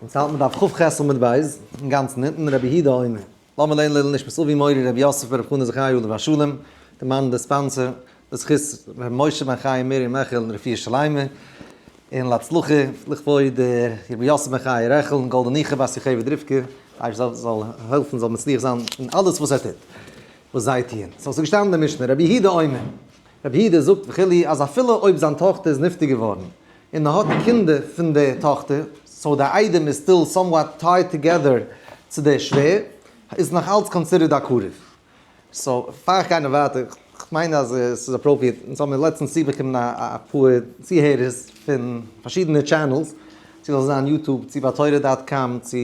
אונז האלט מיר דף כ"ח עמוד ב', אינגאנצן אונטן, רבי יהודה אומר, לאמיר לערנען לעילוי נשמת אבי מורי רבי יוסף ברב חנא זכרי' עליו השלום, די מאן די sponsor, בזכות רבי משה בן חיים מרים מעכיל און רפואה שלימה, און להצלחה לכבוד רבי יוסף בן חיה רעכל און גאלדע ניחא בת יוכבד רבקה, אייבערשטער זאל העלפן זאל מצליח זיין אין אלעס וואס ער טוט, וואס זיי טוען. so ס'איז געשטאנען אין די משנה, רבי יהודה אומר, רבי יהודה זאגט וכו' אז אפילו אויב זיין טאכטער איז נפטר געווארן און ער האט קינדער פון די טאכטער, so די איידעם איז still somewhat tied together צו די שווער, איז נאך אלץ considered א קרוב. so פאר איך גיי נאך ווייטער, כ'מיין אז עס איז appropriate, אונז האבן לעצטנס צובאקומען אפאר צוהערערס פון פארשידענע channels, צו זאל זיין YouTube, צו ביי תורה dot com, צו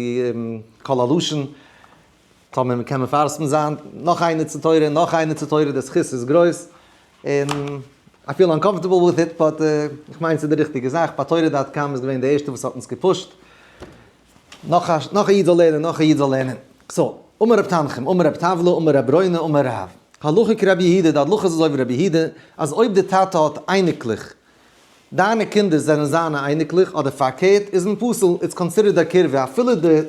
קול הלשון, טאמער מען קען מפרסם זיין נאך איינער צו תורה און נאך איינער צו תורה די זכות איז גרויס און I feel uncomfortable with it but איך מיין ס'איז די ריכטיגע זאך, ביי תורה dot com איז געווען די ערשטע וואס האט אונז געפושט נאך א נאך א איד זאל לערנען נאך א איד זאל לערנען. so, אמר רב תנחום, אמר רב טבלא, אמר רב ברונא, אמר רב, הלכה כרבי יהודה, די הלכה איז אזוי ווי רבי יהודה, אז אויב די טאטע האט אייניקלעך, דיינע קינדער זענען זיינע אייניקלעך אדער פארקערט, איז מען פסול, it's considered א קירבה, אפילו די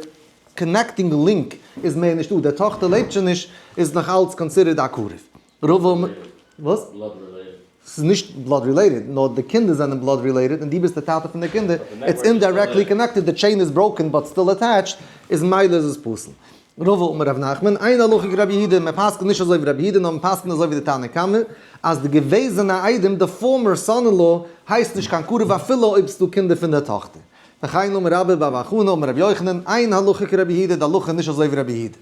connecting link איז מער נישטא, די טאכטער לעבט שוין נישט, איז נאך אלץ considered א קרוב. רוב וואס? Blood related. ס'איז נישט blood related, נאר די קינדער זענען blood related און דו ביסט די טאטע פון די קינדער, it's indirectly connected, די chain איז broken but still attached, איז מילא איז עס פסול. רבא אמר רב נחמן, אין הלכה כרבי יהודה, מען פסק'נט נישט אזוי ווי רבי יהודה נאר מען פסק'נט אזוי ווי די תנא קמא, אז די געוועזענע איידעם, די former son in law, הייסט נישט קיין קרוב אפילו אויב ס'דא קינדער פון די טאכטער. וכן אמר רבה בר בר חנה אמר רבי יוחנן, אין הלכה כרבי יהודה, די הלכה איז נישט אזוי ווי רבי יהודה.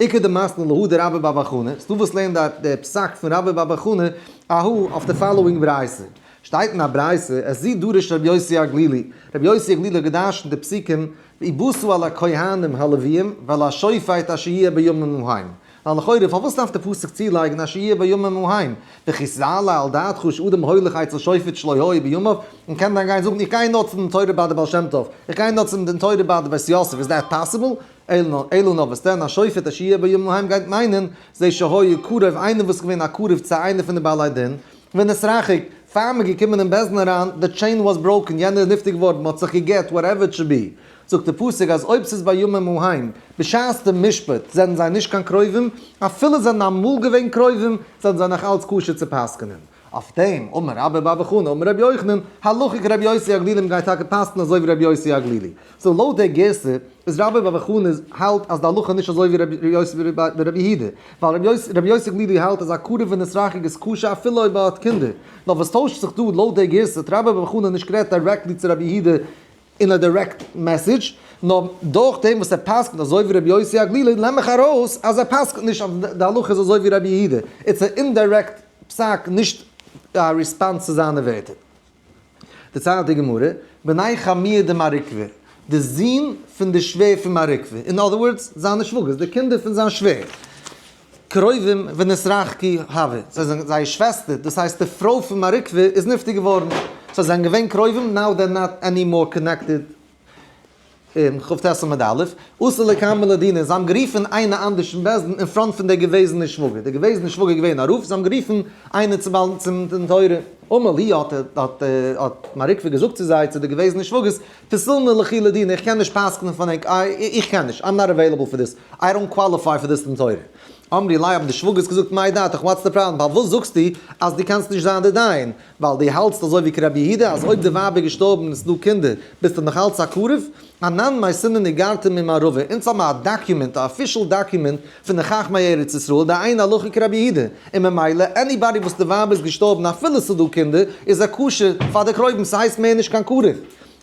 איכא דמתני להא דרבה בר בר חנה, ס'דא וואס לערנט די פסק פון רבה בר בר חנה אהא אויף די following ברייתא. שטייט אין א ברייתא, את זו דרש רבי יוסי הגלילי, רבי יוסי הגלילי האט געדרשנט די פסוקים ובאת אל הכהנים הלוויים ואל השופט אשר יהיה בימים ההם. ווייל לכאורה פארוואס דארף די פסוק צולייגן אשר יהיה בימים ההם? וכי תעלה על דעתך שאדם הולך אצל שופט שלא היה בימיו, און קען דאן גיין זאגן איך גיי נאר צו דין תורה ביי די בעל שם טוב, איך גיי נאר צום דין תורה ביי די בית יוסף, איז that possible? אלא נאר וואס דען השופט אשר יהיה בימים ההם גייט מיינען זה שהיה קרוב איינער וואס איז געווען א קרוב צו איינער פון די בעלי דין, ונתרחק, פאר מ'איז געקומען אין בית דין אריין, the chain was broken, יענער איז נפטר געווארן, מ'האט זיך גע'גט, whatever it should be. זאגט די פסוק אז אויב ס'איז בימים ההם, בשעת די משפט, זענען זיי נישט קיין קרובים, אפילו זענען אמאל געווען קרובים, זענען זיי נאך אלץ כשר צו פסק'נען. אויף דעם, אמר רבה בר בר חנה אמר רבי יוחנן, הלכה כרבי יוסי הגלילי מ'גייט טאקע פסק'נען אזוי ווי רבי יוסי הגלילי. so לויט דער גירסא איז רבה בר בר חנה האלט אז די הלכה איז נישט אזוי ווי רבי יוסי ורבי יהודה, ווייל רבי יוסי הגלילי האלט אז א קרוב ונתרחק איז כשר אפילו אויב ער האט קינדער. נאר וואס טוישט זיך דא לויט דער גירסא האט רבה בר בר חנה נישט גערעדט directly צו רבי יהודה אין א direct message, נאר דורך דעם וואס ער פסק'נט אזוי ווי רבי יוסי הגלילי נעם איך ארויס אז ער פסק'נט נישט אז די הלכה איז אזוי ווי רבי יהודה, it's א indirect פסק נישט א response צו זיינע ווערטער. דערציילט די גמרא, בני חמיה דמר עוקבא, די זון פון די שווער פון מר עוקבא, in other words, זיינע שוואגערס, די קינדער פון זיין שווער, קרובים ונתרחקו הוו, זיי זענען זייער שוועסטער, דאס הייסט די פרוי פון מר עוקבא איז נפטר געווארן, so זיי זענען געווען קרובים, now they're not any more connected. אין כ"ט עמוד א', אתו לקמיה לדינא, זיי האבן גערופן איינער אנדערש אין בית דין אין front פון דער געוועזענער שוואגער, דער געוועזענער שוואגער איז געווען א רב, זיי האבן גערופן איינער צום בעל צום דין תורה, אמר להו האט האט האט מר עוקבא געזאגט צו זיי, צו די געוועזענע שוואגערס, פסילנא לכו לדינא, איך קען נישט פסק'נען פאר ענק, איך קען נישט, I'm not available for this, I don't qualify for this דין תורה. אמרי ליה האבן די שוואגערס געזאגט מאי דעתך, what's the problem, פארוואס זאגסטו אז דו קענסט נישט זיין דער דיין? ווייל דו האלטסט אזוי ווי כרבי יהודה אז אויב די ווייב איז געשטארבן און ס'דא קינדער ביסטו נאך אלץ א קרוב? אנן מייתינן איגרתא ממערבא, אונז האבן א document, א official document פון די חכמי ארץ ישראל דאין הלכה כרבי יהודה, און ממילא anybody וואס די ווייב איז געשטארבן אפילו ס'דא קינדער איז ער כשר פאר די קרובים ס'הייסט מער נישט קיין קרוב.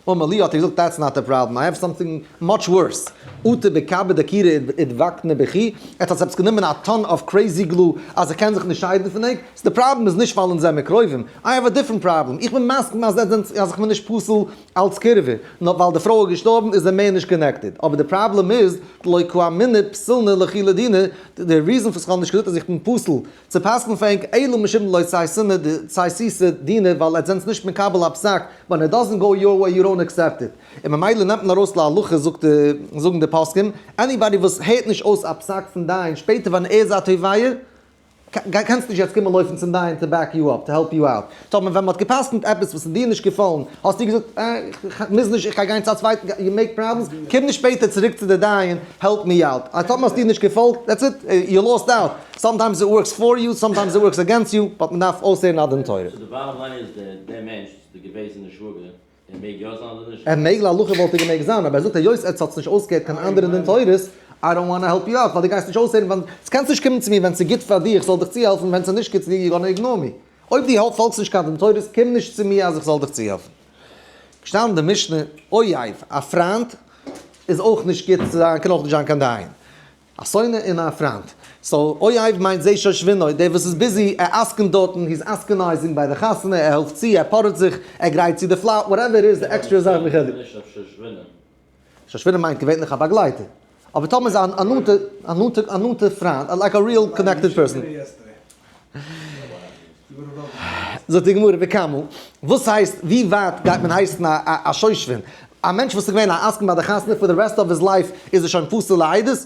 אמר להו האט ער געזאגט that's not the problem, I have something much worse, אטו בקבא דקירא אידבקנא בכו, ער האט עפעס גענומען א ton of crazy glue אז ער קען זיך נישט שיידן פון ענק, so די פראבלעם איז נישט ווייל אונז זעמיר קרובים, I have a different problem, איך בין מסכים אז אז איך בין נישט פסול אלץ קירבה, נאר ווייל די פרוי איז געשטארבן איז ער מער נישט connected, אבער די פראבלעם איז דלא קאמינא פסילנא לכו לדינא, די reason פארוואס איך האב נישט געזאגט אז איך בין פסול צו פסק'ן פאר ענק אלא משום דלא צייתינא צייתיתו דינא ווייל עטס זענטס נישט מקבל א פסק when it doesn't go your way you don't accept it און ממילא נעמט מען ארויס להלכה זאגט די זאגן די פוסקים anybody וואס הערט נישט אויס א פסק פון דיין שפעטער ווען ער איז א תובע. קענסט נישט יעצט קומען לויפן צום דיין to back you up, to help you out. טאמער ווען מ'האט גע'פסק'נט עפעס וואס איז דיר נישט געפאלן, האסטו געזאגט, אה, איך מוז נישט, איך גיי גיין צו א צווייטן, you make problems, קום נישט שפעטער צוריק צו די דיין, help me out. אה, טאמער האסטו נישט געפאלגט, that's it, you lost out. Sometimes it works for you, sometimes it works against you, but מ'דארף אויסהערן א דין תורה. So די bottom line איז דער מענטש, די געוועזענע שוואגער, ער מעג יא זיין אדער נישט? ער מעג, להלכה וואלט ער געמעגט זיין, אבער ער זאגט היות עטס האטס נישט אויסגעהערט קיין אנדערע דין תורות, I don't wanna help you out, ווייל דו גייסט נישט אויסהערן, ווען, קענסט נישט קומען צו מיר ווען ס'איז גוט פאר דיר איך זאל דיך צוהעלפן, ווען ס'איז נישט גוט צו דיר you gonna ignore me. אויב דו פאלגסט נישט קיין דין תורות, קום נישט צו מיר אז איך זאל דיך צוהעלפן. געשטאנען די משנה, אוהב, א פריינט איז אויך נישט גוט צו זיין, קען אויך נישט זיין קיין דיין. א שונא און א פריינט. So אוהב מיינט זה שושבינו, דער וואס איז busy, ער עסקנט דארטן, he's עסקנizing ביי די חתונה, ער העלפט צו, ער פארעט זיך, ער גרייט צו די פלאר, whatever איז די עקסטרע זאך וכדו'. שושבינו מיינט געווענליך א באגלייטער. אבער טאמער איז א נאנטע, א נאנטע, א נאנטע פריינט, like a real connected person. זאגט די גמרא וכמה, וואס הייסט ווי ווייט גייט מען הייסן א שושבין? א מענטש וואס איז געווען א עסקן ביי די חתונה for the rest of his life איז ער שוין פסול לעדות?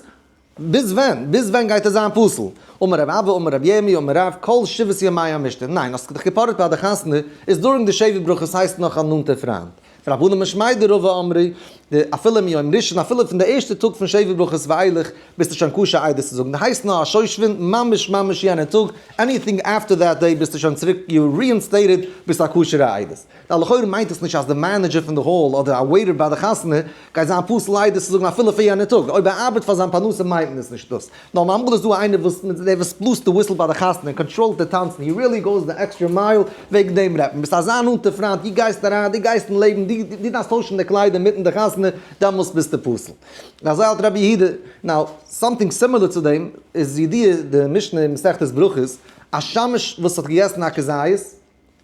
ביז ווען? ביז ווען גייט ער זיין פסול? אמר רב אבא אמר רבי ירמי' אמר רב כל שבעת ימי המשתה, ניין האסט דיך געפארעט ביי די חתונה איז during די שבע ברכות הייסט נאך א נאנטער פריינט. ורבנן משמיה דרבא אמרי, די אפילו מיום ראשון אפילו פון די ערשטע טאג פון שבע ברכות ואילך ביסטו שוין כשר עדות צו זאגן, די הייסט נאר א שושבין ממש ממש יענע טאג, anything after that day ביסטו שוין צוריק you reinstated ביסט א כשר'ע עדות. די לכאורה מיינט עס נישט אז די manager פון די hall אדער א waiter ביי די חתונה גייט זיין פסול עדות צו זאגן אפילו פאר יענע טאג, אויב ער ארבעט פאר זיין פרנסה מיינט מען עס נישט דאס. נאר אמאל איז דא איינער וואס דער וואס בלאזט די whistle ביי די חתונה און control ט די טאנצן, he really goes the extra mile, וועגן דעם רעדט מען, ביסט אזא נאנטע פריינט, דו גייסט אריין, דו גייסט אין לעבן, דו דארפסט טוישן די קליידער אינמיטן די חתונה, דעמאלסט ביסטו פסול. און אזוי האלט רבי יהודה. Now, something similar צו דעם איז ידוע די משנה אין מסכת ברכות, א שמש וואס האט געגעסן א כזית,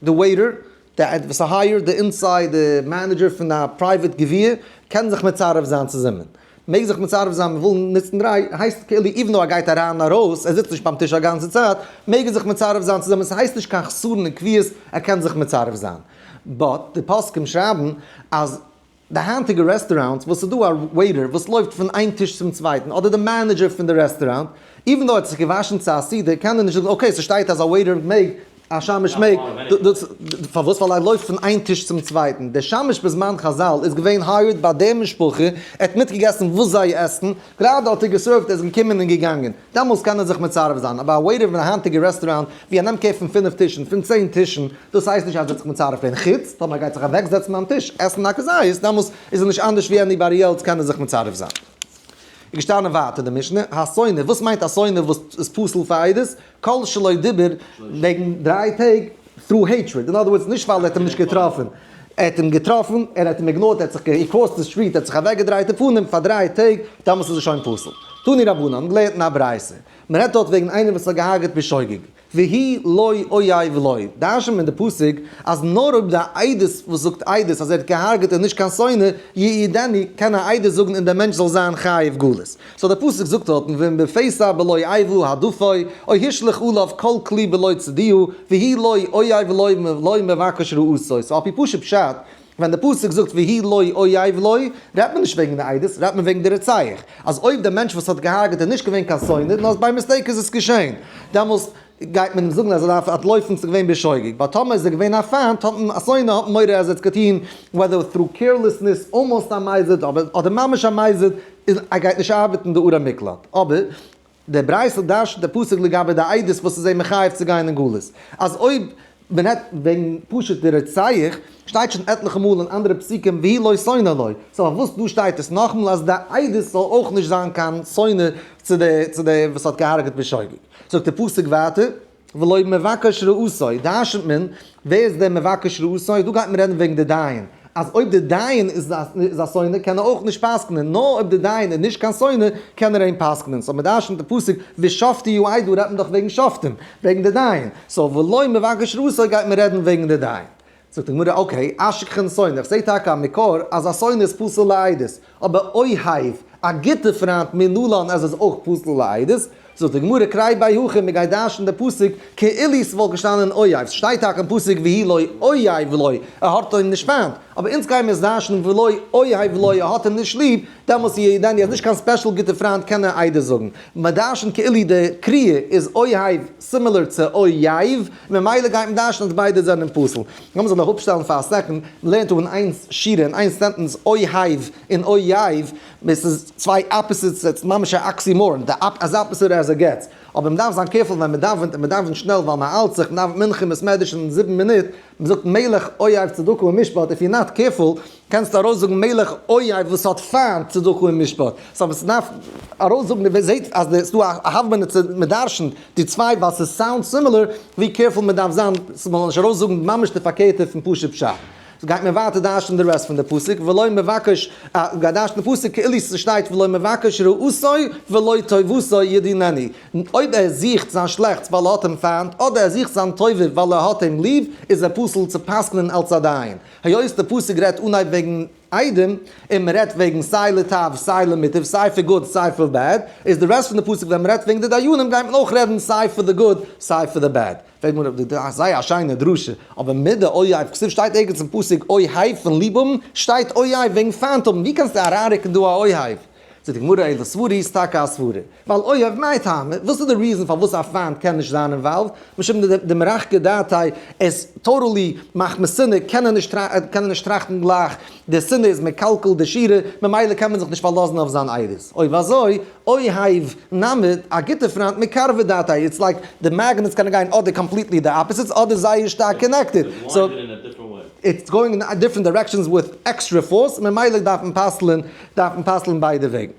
די waiter, די וואס hire ט די inside די manager פון א private גביר, קען זיך מצרף זיין צו זימון. מעג זיך מצרף זיין, מען וויל נוצן דריי, הייסט כאילו even though ער גייט אריין און ארויס, ער זיצט נישט ביים טיש א גאנצע צייט, מעג ער זיך מצרף זיין צו זימון, ס'הייסט נישט קיין חסרון אין קביעות, ער קען זיך מצרף זיין. But די פוסקים שרייבן אז די היינטיגע restaurants וואס ס'איז דא א waiter וואס לויפט פון איין טיש צום צווייטן, אדער די manager פון די רעסטוראנט, even though ער האט זיך געוואשן צו א סעודה, קען ער נישט זאגן okay ס'שטייט אז א waiter מעג, א שמש מעג, פארוואס? ווייל ער לויפט פון איין טיש צום צווייטן. דער שמש בזמן חזל איז געווען hired ביי דער משפחה, ער האט מיטגעגעסן וואס זיי עסן, גראדע האט ער גע serve ט, ער איז געקומען און געגאנגען. דעמאלס קען ער זיך מצרף זיין. אבער א waiter פון א היינטיגע רעסטוראנט, ווי ער נעמט care פון פינף טישן, פון 10 טישן, דאס הייסט נישט אז ער האט זיך מצרף געווען, חוץ טאמער ער גייט זיך אוועקזעצן ביים טיש עסן א כזית, דעמאלס איז ער נישט אנדערש ווי anybody else קען ער זיך מצרף זיין. איז געשטאנען ווייטער די משנה, השונא, וואס מיינט א שונא וואס איז פסול פאר עדות? כל שלא דיבר וועגן דריי טעג through hatred, in other words נישט ווייל ער האט אים נישט געטראפן, ער האט אים געטראפן, ער האט אים ignored, ער האט זיך he crossed the street, ער האט זיך אוועקגעדרייט די פנים פאר דריי טעג, דאמאלס איז ער שוין פסול. תנו רבנן, געלערנט אין א ברייתא, מען רעדט דארט וועגן איינער וואס האט געהארגעט בשוגג, והוא לא אוהב לו, דרש'נט מען די פסוק אז נאר אויב די עדות וואס זאגט עדות אז ער האט געהארגעט איז נישט קיין שונא, יעידנו, קען א עדות זאגן און דער מענטש זאל זיין חייב גלות. So דער פסוק זאגט דארטן ואם בפתע בלא איבה העדפו, או השליך עליו כל כלי בלא צדעה, והוא לא אוהב לו לא מבקש רעתו. So על פי פשוט פשט, ווען דער פסוק זאגט והוא לא אוהב לו, רעדט מען נישט וועגן די עדות, רעדט מען וועגן די רוצח. אז אויב דער מענטש וואס האט געהארגעט איז נישט געווען קיין שונא, נאר by mistake איז עס געשען, דעמאלס גייט מען אים זאגן אז ער דארף אנטלויפן, ס'איז געווען בשוגג. ווייל טאמער איז ער געווען א פיינט, האט מען א שונא, האט מען מורא אז ער האט עס געטון whether through carelessness, almost א מזיד, אדער ממש א מזיד, איז ער גייט נישט ארבעטן די ערי מקלט. אבער דער ברייתא דרש'נט די פסוק לגבי די עדות וואס איז אים מחייב צו גיין אין גלות, אז אויב מען רעדט וועגן פשוט די רוצח, שטייט שוין עטליכע מאל אין אנדערע פסוקים והוא לא שונא לו, so פארוואס דא שטייט עס נאכאמאל אז די עדות זאל אויך נישט זיין קיין שונא צו די צו די וואס האט געהארגעט בשוגג. זאגט די פסוק ווייטער ולא מבקש רעתו, דרש'נט מען ווער איז דער מבקש רעתו, דא גייט מען רעדן וועגן די דיין, אז אויב די דיין איז א שונא קען ער אויך נישט פסק'נען, נאר אויב די דיין איז נישט קיין שונא קען ער אים פסק'נען, so מ'דרש'נט די פסוק ושפטו העדה רעדט מען דאך וועגן שופטים, וועגן די דיין, so ולא מבקש רעתו גייט מען רעדן וועגן די דיין. זאגט די גמרא okay, אשכחן שונא, איך זעה טאקע א מקור אז א שונא איז פסול לעדות, אבער אוהב, א גוטע פריינט מנלן אז עס איז אויך פסול לעדות? זאגט די גמרא קרי ביה הכי, מען גייט דרש'ן די פסוק כאילו ס'וואלט געשטאנען אוהב, ס'שטייט טאקע אין פסוק והוא לא אוהב לו, ער האט אים נישט פיינט, אבער אונז גייען מיר עס דרש'ן ולא אוהב לו, ער האט אים נישט ליב, דעמאלס איז ידעני אז נישט קיין special גוטע פריינט קען ער עדות זאגן. מען דרש'נט כאילו די קריאה איז אוהב similar צו אויב, ממילא גייט מען דרש'נען אז ביידע זענען פסול. לאמיר זיך נאך אפשטעלן פאר א second, מען לערנט אן איין שורה אין איין sentence אוהב און אויב, עס איז צוויי opposites, עס איז ממש א oxymoron, די as opposite as it gets. אבער מען דארף זיין careful ווען מען דאווענט, און מען דאווענט שנעל ווייל מען איילט זיך, מען דאווענט מנחה אין בית מדרש אין 7 מינוט, מען זאגט מלך אוהב צדקה ומשפט, if you're not careful קענסטו ארויסזאגן מלך אוהב וואס האט פיינט צדקה און משפט. so מען דארף ארויסזאגן, מען זעט אז ס'איז דא א הוה אמינא צו מען דרש'נט די צוויי ווייל ס'איז sound similar, ווי careful מען דארף זיין מען זאל נישט ארויסזאגן ממש די פארקערטע פון פשוט פשט. so גייט מען ווייטער דרש'נען די rest פון די פסוק, ולא מבקש, גייט דרש'נען די פסוק כאילו ס'שטייט ולא מבקש רעתו ולא טובתו ידיננו. אויב ער זוכט זיין שלעכטס ווייל ער האט אים פיינט, אדער ער זוכט זיין טובה ווייל ער האט אים ליב, איז ער פסול צו פסק'נען אלס א דיין. היות די פסוק רעדט אנהייב וועגן עדים, און מען רעדט וועגן סיי לטב סיי למיטב, סיי פאר good סיי פאר bad, איז די rest פון די פסוק ווען מען רעדט וועגן די דיינים גייט מען אויך רעדן סיי פאר די good סיי פאר די bad. פרעגט מען אויף די זייער א שיינע דרשה, אבער מיט די אוהב כתיב שטייט ערגעץ אין פסוק אוהב פון ליב האבן, שטייט אוהב וועגן פיינט האבן, ווי קענסטו אריינרוקן דא א אוהב? זאגט די גמרא אלא סברא איז טאקע א סברא, ווייל אוהב מאי טעמא, וואס איז די reason פארוואס א פיינט קען נישט זיין involved, משום דמרחקא דעתיה איז totally מחמת שנאה, קען ער נישט קען ער נישט טראכטן גלייך, די שנאה איז מקלקל די שורה, ממילא קען מען זיך נישט פארלאזן אויף זיין עדות. אויב אזוי, אוהב נמי, א גוטע פריינט מקרבא דעתיה, it's like די magnets קענען גיין אדער completely די opposites אדער זייער שטארק connected, so it's going in different directions with extra force, ממילא דארף מען פסל'ען דארף מען פסל'ן ביידע וועגן.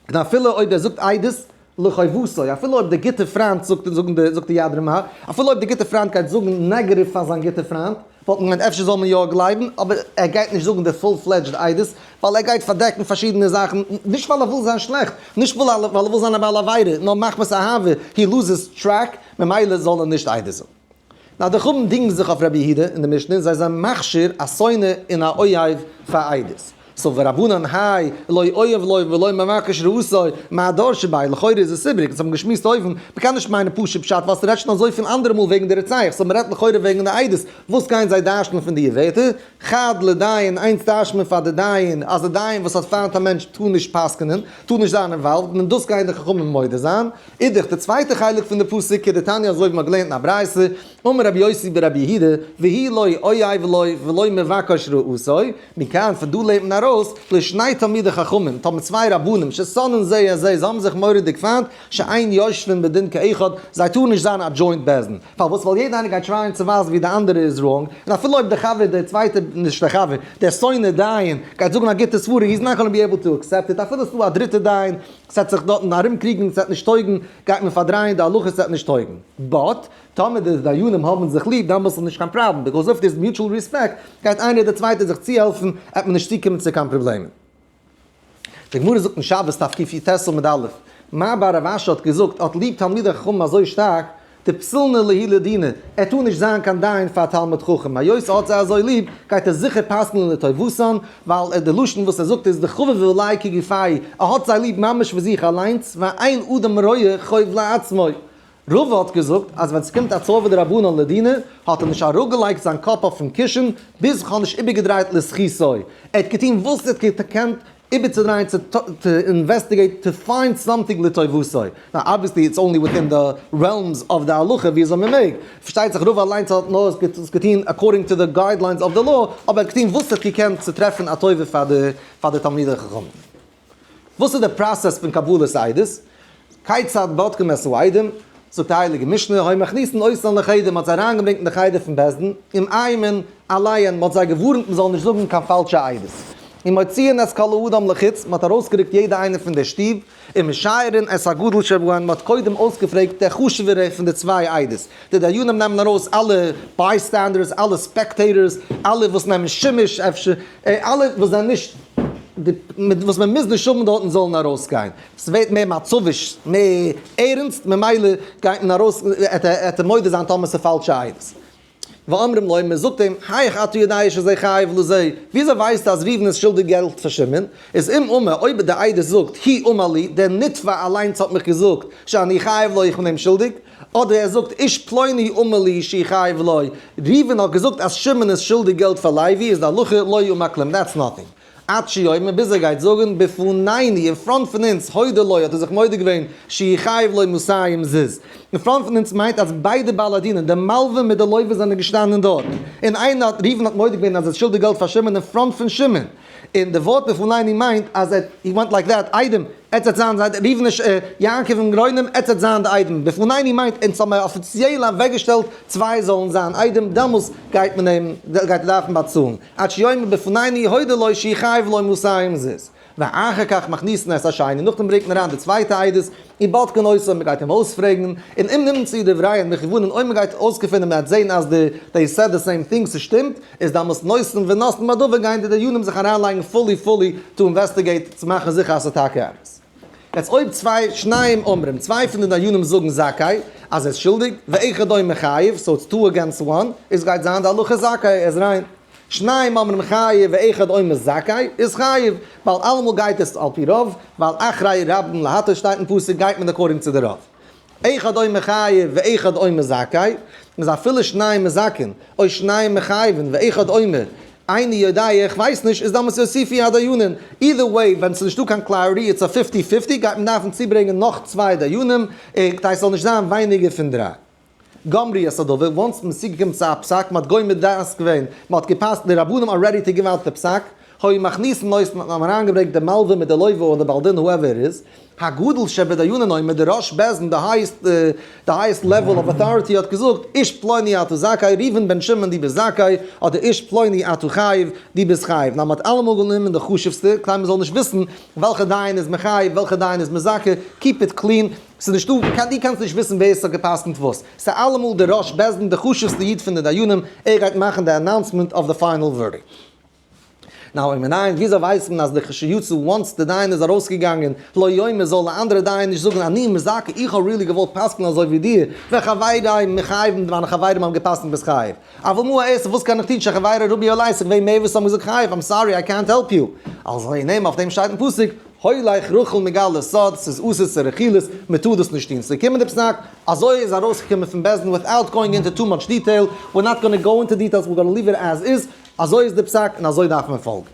און אפילו אויב ער זאגט עדות לחובתו, אפילו אויב דער גוטער פריינט זאגט, זאגן די, זאגט די יד רמה, אפילו אויב דער גוטער פריינט גייט זאגן negative פאר זיין גוטער פריינט, וואלט מען געמיינט אפשר זאל מען יא גלייבן, אבער ער גייט נישט זאגן די full fledged עדות, ווייל ער גייט פארדעקן פארשידענע זאכן, נישט ווייל ער וויל זיין שלעכט, נישט ווייל ער וויל זיין א בעל עבירה, נאר מחמת אהבה, he loses track, ממילא זאל ער נישט עדות זאגן. נאר די חכמים דינגן זיך אויף רבי יהודה אין די משנה און זיי זענען מכשיר א שונא און א אוהב פאר עדות. so ורבנן האי לא אוהב לו ולא מבקש רעתו מאי דרשי ביה, לכאורה איז עס איבריג, אונז האבן געשמועסט אויבן, מ'קען נישט מיינען פשוט פשט ווייל ס'רעדט שוין אזויפיל אנדערע מאל וועגן די רוצח, so מ'רעדט לכאורה וועגן די עדות, וואס גייען זיי דרש'נען פון די ווערטער? חד לדיין, איינס דרש'נט מען פאר די דיין, אז די דיין וואס האט פיינט א מענטש טאר נישט פסק'נען, טאר נישט זיין involved, און דאס גייען די חכמים מודה זיין. אידך, די צווייטע חלק פון די פסוק, כדתניא אזוי ווי מ'האט געלערנט אין א ברייתא, אמר רבי יוסי ברבי יהודה, והוא לא אוהב לו ולא מבקש רעתו, מכאן פון דא לערנט מען ארויס, לשני תלמידי חכמים, טאמער צוויי רבנים, ששונאין זה את זה, זיי האבן זיך מורא'דיג פיינט, שאין יושבין בדין כאחד, זיי טארן נישט זיין א joint בית דין. פארוואס? ווייל יעדער איינער גייט try ען צו ווייזן ווי די אנדערע איז wrong, און אפילו אויב דער חבר, דער צווייטער, נישט דער חבר, דער שונא דיין, גייט זאגן א גוטע סברה, he is not gonna be able to accept it, אפילו ס'איז דא א דריטער דיין, ס'עט זיך דארטן ארום קריגן, ס'עט נישט טויגן, גייט מען פארדרייען די הלכה, ס'עט נישט טויגן. but, טאמער די דיינים האבן זיך ליב, דאן איז נישט קיין פראבלעם, because if there's mutual respect, גייט איינער דער צווייטער זיך צוהעלפן, עט מען נישט צוקומען צו קיין פראבלעמען. די גמרא זאגט אין שבת דף קי"ט עמוד א', מר בר רב אשי האט געזאגט, האט ליב תלמידי חכמים אזוי שטארק, דפסילנא להו לדינא, ער טאר נישט זיין קיין דיין פאר א תלמיד חכם, היות ער האט זיי אזוי ליב, גייט ער זיכער פסק'נען לטובתן, ווייל די לשון וואס ער זאגט איז דחביב עליה כגופיה, ער האט זיי ליב ממש ווי זיך אליינס, ואין אדם רואה חוב לעצמו. רבא האט געזאגט אז ווען ס'קומט א צורבא דרבנן לדינא, האט ער נישט אראפגעלייגט זיין קאפ אויפן קישן, ביז כ'האב נישט איבערגעדרייט לזכותו. ער האט געטון וואס ער האט געקענט איבערצודרייען צו investigate to find something לטובתו. now obviously it's only within the realms of די הלכה ווי אזוי מ'מעג. פארשטייט זיך רבא אליינס האט נאר עס געטון according to the guidelines of the law, אבער ער האט געטון וואס ער האט געקענט צו טרעפן א טובה פאר די תלמידי חכמים. וואס איז די process פון קבלת עדות? כיצד בודקים את העדים? זאגט די הייליגע משנה, היו מכניסין אותן לחדר, מען האט זיי אריינגעברענגט אין די חדר פון בית דין, ומאיימין עליהן, מען האט זיי געווארנט מען זאל נישט זאגן קיין פאלשע עדות, ומוציאין את כל האדם לחוץ, מען האט ארויסגערוקט יעדע איינער פון דער שטוב, ומשיירין את הגדול שבהן, מען האט קודם אויסגעפרעגט דער חשוב'ערער פון די צוויי עדות, די דיינים נעמען ארויס אלע bystanders, אלע spectators, אלע וואס נעמען שימוש אפשר, אלע וואס זענען נישט. די מיט וואס מען מוז נישט האבן דארטן זאלן ארויסגיין, ס'ווערט מער מצביש, מער ערנסט, ממילא גייט מען ארויס, עט ער מודה זיין טאמער ס'איז פאלשע עדות. ואומרים לו, מען זאגט אים, היאך אתה יודע שזה חייב לזה, וויאזוי ווייסטו אז ראובן איז שולדיג געלט פאר שמעון? איז אם אמר, אויב די עדות זאגט, הוא אמר לי, דער נתבע אליינס האט מיך געזאגט, שאני חייב לו, איך בין אים שולדיג, אדער ער זאגט, איש פלוני אמר לי שהוא חייב לו, ראובן האט געזאגט אז שמעון איז שולדיג געלט פאר לוי, איז די הלכה לא אמר כלום, that's nothing. עד שיאמר, ביז ער גייט זאגן, בפנינו, אין front פון אונז, הודה לו, האט ער זיך מודה געווען, שהוא חייב לו מאתים זוז. אין front פון אונז מיינט אז ביידע בעלי דינים, די מלווה מיט די לווה זענען געשטאנען דארט, און איינער האט, ראובן האט מודה געווען אז ער איז שולדיג געלט פאר שמעון אין front פון שמעון. און די ווארט בפנינו מיינט אז ער, he went like that, עדים, עטס וועט זיין זיי, ראובן איז יעקב און גרוינעם, עטס וועט זיין די עדים. בפנינו מיינט אונז האבן מיר אפיציעל אוועקגעשטעלט צוויי זאלן זיין עדים, דעמאלס גייט מען אים, גייט ער דארפן באצאלן. עד שיאמר בפנינו הודה לו שהוא חייב לו מאתים זוז. ואחר כך מכניסין את השני, נאכדעם ברענגט מען אריין די צווייטע עדות, ובודקין אותו, מען גייט אים אויספרעגן, און אם נמצאו דבריהן מכוונין, אויב מען גייט אויסגעפינען מען וועט זען אז די they said the same thing ס'שטימט, איז דאמאלס נושאין ונותנין בדבר גייען די דיינים זיך אריינלייגן fully fully to investigate צו מאכן זיכער אז ס'איז טאקע אמת. יעצט אויב צוויי שניים אומרים, צוויי פון די דיינים זאגן זכאי, אז ער איז שולדיג, ואחד אומר חייב, so it's two against one, איז גייט זיין די הלכה זכאי, ער איז ריין. שניים אומרים חייב ואחד אומר זכאי, איז חייב, ווייל אלעמאל גייט עס על פי רוב, ווייל אחרי רבים להטות שטייט אין פסוק גייט מען according צו די רוב. אחד אומר חייב ואחד אומר זכאי, איז אפילו שניים מזכין, או שניים מחייבין ואחד אומר איני יודע איך ווייס נישט, איז דאמאלס יוסיפו הדיינין. Either way, ווען ס'איז נישטא קיין clarity, it's א fifty fifty, גייט מען דארפן צוברענגען נאך צוויי דיינים, כדי ס'זאל נישט זיין ווייניגער פון דריי. גמרו את הדבר, once מ'איז צוגעקומען צו א פסק, מ'האט גומר דעת געווען, מ'האט געפסק'ט, די רבנים are ready to give out די פסק, היו מכניסין אותן, האט מען אריינגעברענגט די מלווה מיט די לווה אדער בעל דין whoever it is, הגדול שבדיינין אומר, די ראש בית דין, די highest, די highest level of authority האט געזאגט, איש פלוני אתה זכאי, ראובן בן שמעון דו ביסט זכאי, אדער איש פלוני אתה חייב, דו ביסט חייב. נאר מ'האט אלעמאל גענומען די חשוב'סטע, כדי מ'זאל נישט וויסן וועלכע דיין איז מחייב, וועלכע דיין איז מזכה, keep it clean, ס'איז נישטא, קיין דו קענסט נישט וויסן ווער ס'האט גע'פסק'נט וואס, ס'איז אלעמאל די ראש בית דין, די חשוב'סטע איד פון די דיינים, ער גייט מאכן די announcement of the final verdict. Now ומנין, וויאזוי ווייסט מען אז לכשיצאו once די דיין איז ארויסגעגאנגען, לא יאמר זאל א אנדערע דיין נישט זאגן אני מזכה איך האב really געוואלט פסק'נען אזוי ווי דיר, וחברי מחייבים מיינע חברים האבן געפסק'נט ביסט חייב. אבל מה אעשה וואס קען איך טון שחברי רבו עלי ס'איז געווען מער וואס האבן געזאגט חייב I'm sorry I can't help you. אלזא נעם אויף דעם שטייט אין פסוק הולך רכיל מגלה סוד, ס'איז אסור צו רכילות, מ'טאר דאס נישט טון. ס'איז געקומען די פסק, אזוי איז ארויסגעקומען פון בית דין without going into too much detail, we're not gonna go into details, we're gonna leave it as is, אזוי איז די פסק און אזוי דארף מען פאלגן.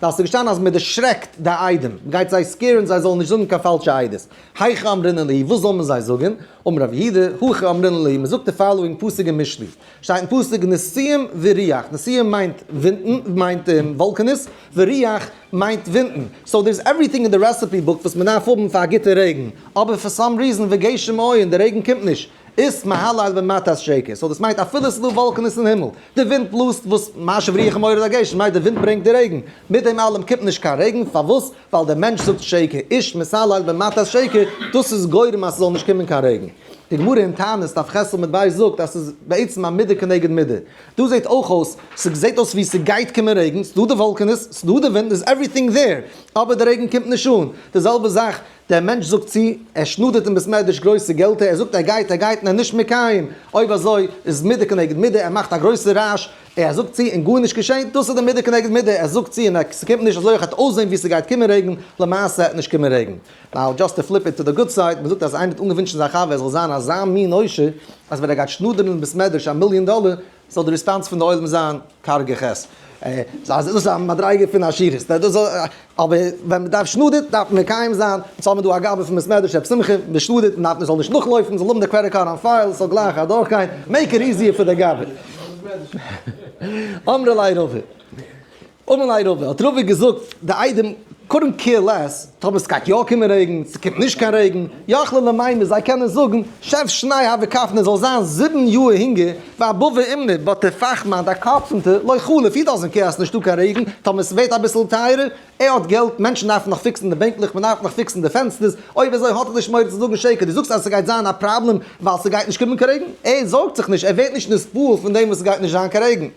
דא איז געשטאנען אז מ'דערשרעקט די עדים, מ'גייט זיי scare ן זיי זאלן נישט זאגן קיין פאלשע עדות. היכי אמרינן להו, וואס זאל מען זיי זאגן? אמר רב יהודה, הכי אמרינן להו, מ'זאגט די following פסוק אין משלי. שטייט אין פסוק נשיאים ורוח, נשיאים מיינט ווינטן, מיינט וואלקענעס, ורוח מיינט ווינטן, so there is everything אין די recipe book וואס מען דארף האבן פאר א גוטע רעגן, אבער for some reason וגשם אין, די רעגן קומט נישט, איז מהלל במטות שקר, so דאס מיינט אפילו עס איז דא וואלקענעס אין הימל, די ווינט בלאזט וואס משיב רוח ומוריד הגשם מיינט די ווינט ברענגט די רעגן, מיט דעם אלעם קומט נישט קיין רעגן, פארוואס? ווייל דער מענטש זאגט שקר, איש מתהלל במטות שקר, דאס איז גורם אז ס'זאל נישט קומען קיין רעגן. די גמרא אין תענית דף ח' עמוד ב' זאגט אז ס'איז בעצם א מידה כנגד מידה. דא זעט אויך אויס, ס'זעט אויס ווי ס'גייט קומען רעגן, ס'דא די וואלקענעס, ס'דא די ווינט, איז everything there, אבער די רעגן קומט נישט אן. די זעלבע זאך, דער מענטש זאגט צו, ער שנאדערט אין בית מדרש גרויסע געלטער, ער זאגט ער גייט, ער גייט און ער איז נישט מקיים, אויב אזוי איז מידה כנגד מידה, ער מאכט א גרויסע רעש, ער זאגט צו און גארנישט געשענט, דאס איז די מידה כנגד מידה, ער זאגט צו און ס'קומט נישט, אזוי אויך וועט אויסזען ווי ס'גייט קומען רעגן, למעשה וועט נישט קומען רעגן. Now just to flip it to the good side, מ'זאגט אז איינער האט אנגעווינטשן זיין חבר ער זאל זיין אזא מין עושר, אז ווען ער גייט שנאדערן אין בית מדרש א מיליאן דאלער, זאל די response פון די עולם זיין קארגע חס. דאס איז א מדריגה פון עשירות. אבער ווען מ'דארף שנאדערט דארף מען מקיים זיין, יעצט האבן מיר דא א גבאי פון בית מדרש ר' שמחה, מ'שנאדערט מ'דארף מ'זאל נישט נאכלויפן, מ'זאל האבן די credit card on file, ס'זאל גלייך אדורכגיין, make it easier פאר די גבאי. אמר ליה רבא, אמר ליה רבא, האט רבא געזאגט, די עדים couldn't care less, טאמער סגייט יא קומען רעגן, ס'קומט נישט קיין רעגן, יכלו למימר, זיי קענען זאגן, שב שני הוה כפנא, זאל זיין 7 יאר הונגער, ואבבא אומנא, but דער פאכמאן, דער carpenter, לא חליף, he doesn't care אז ס'נישטא קיין רעגן, טאמער ס'ווערט אביסל טייערער, ער האט געלט, מענטשן דארפן נאך fix ן די בענקלעך, מ'דארף נאך fix ן די פענסטערס, אויב אזוי האט ער נישט מורא צו זאגן שקר, דו זאגסט אז ס'גייט זיין א פראבלעם ווייל ס'גייט נישט קומען קיין רעגן, ער זארגט זיך נישט, ער ווערט נישט נתפעל פון דעם וואס ס'גייט נישט זיין קיין רעגן.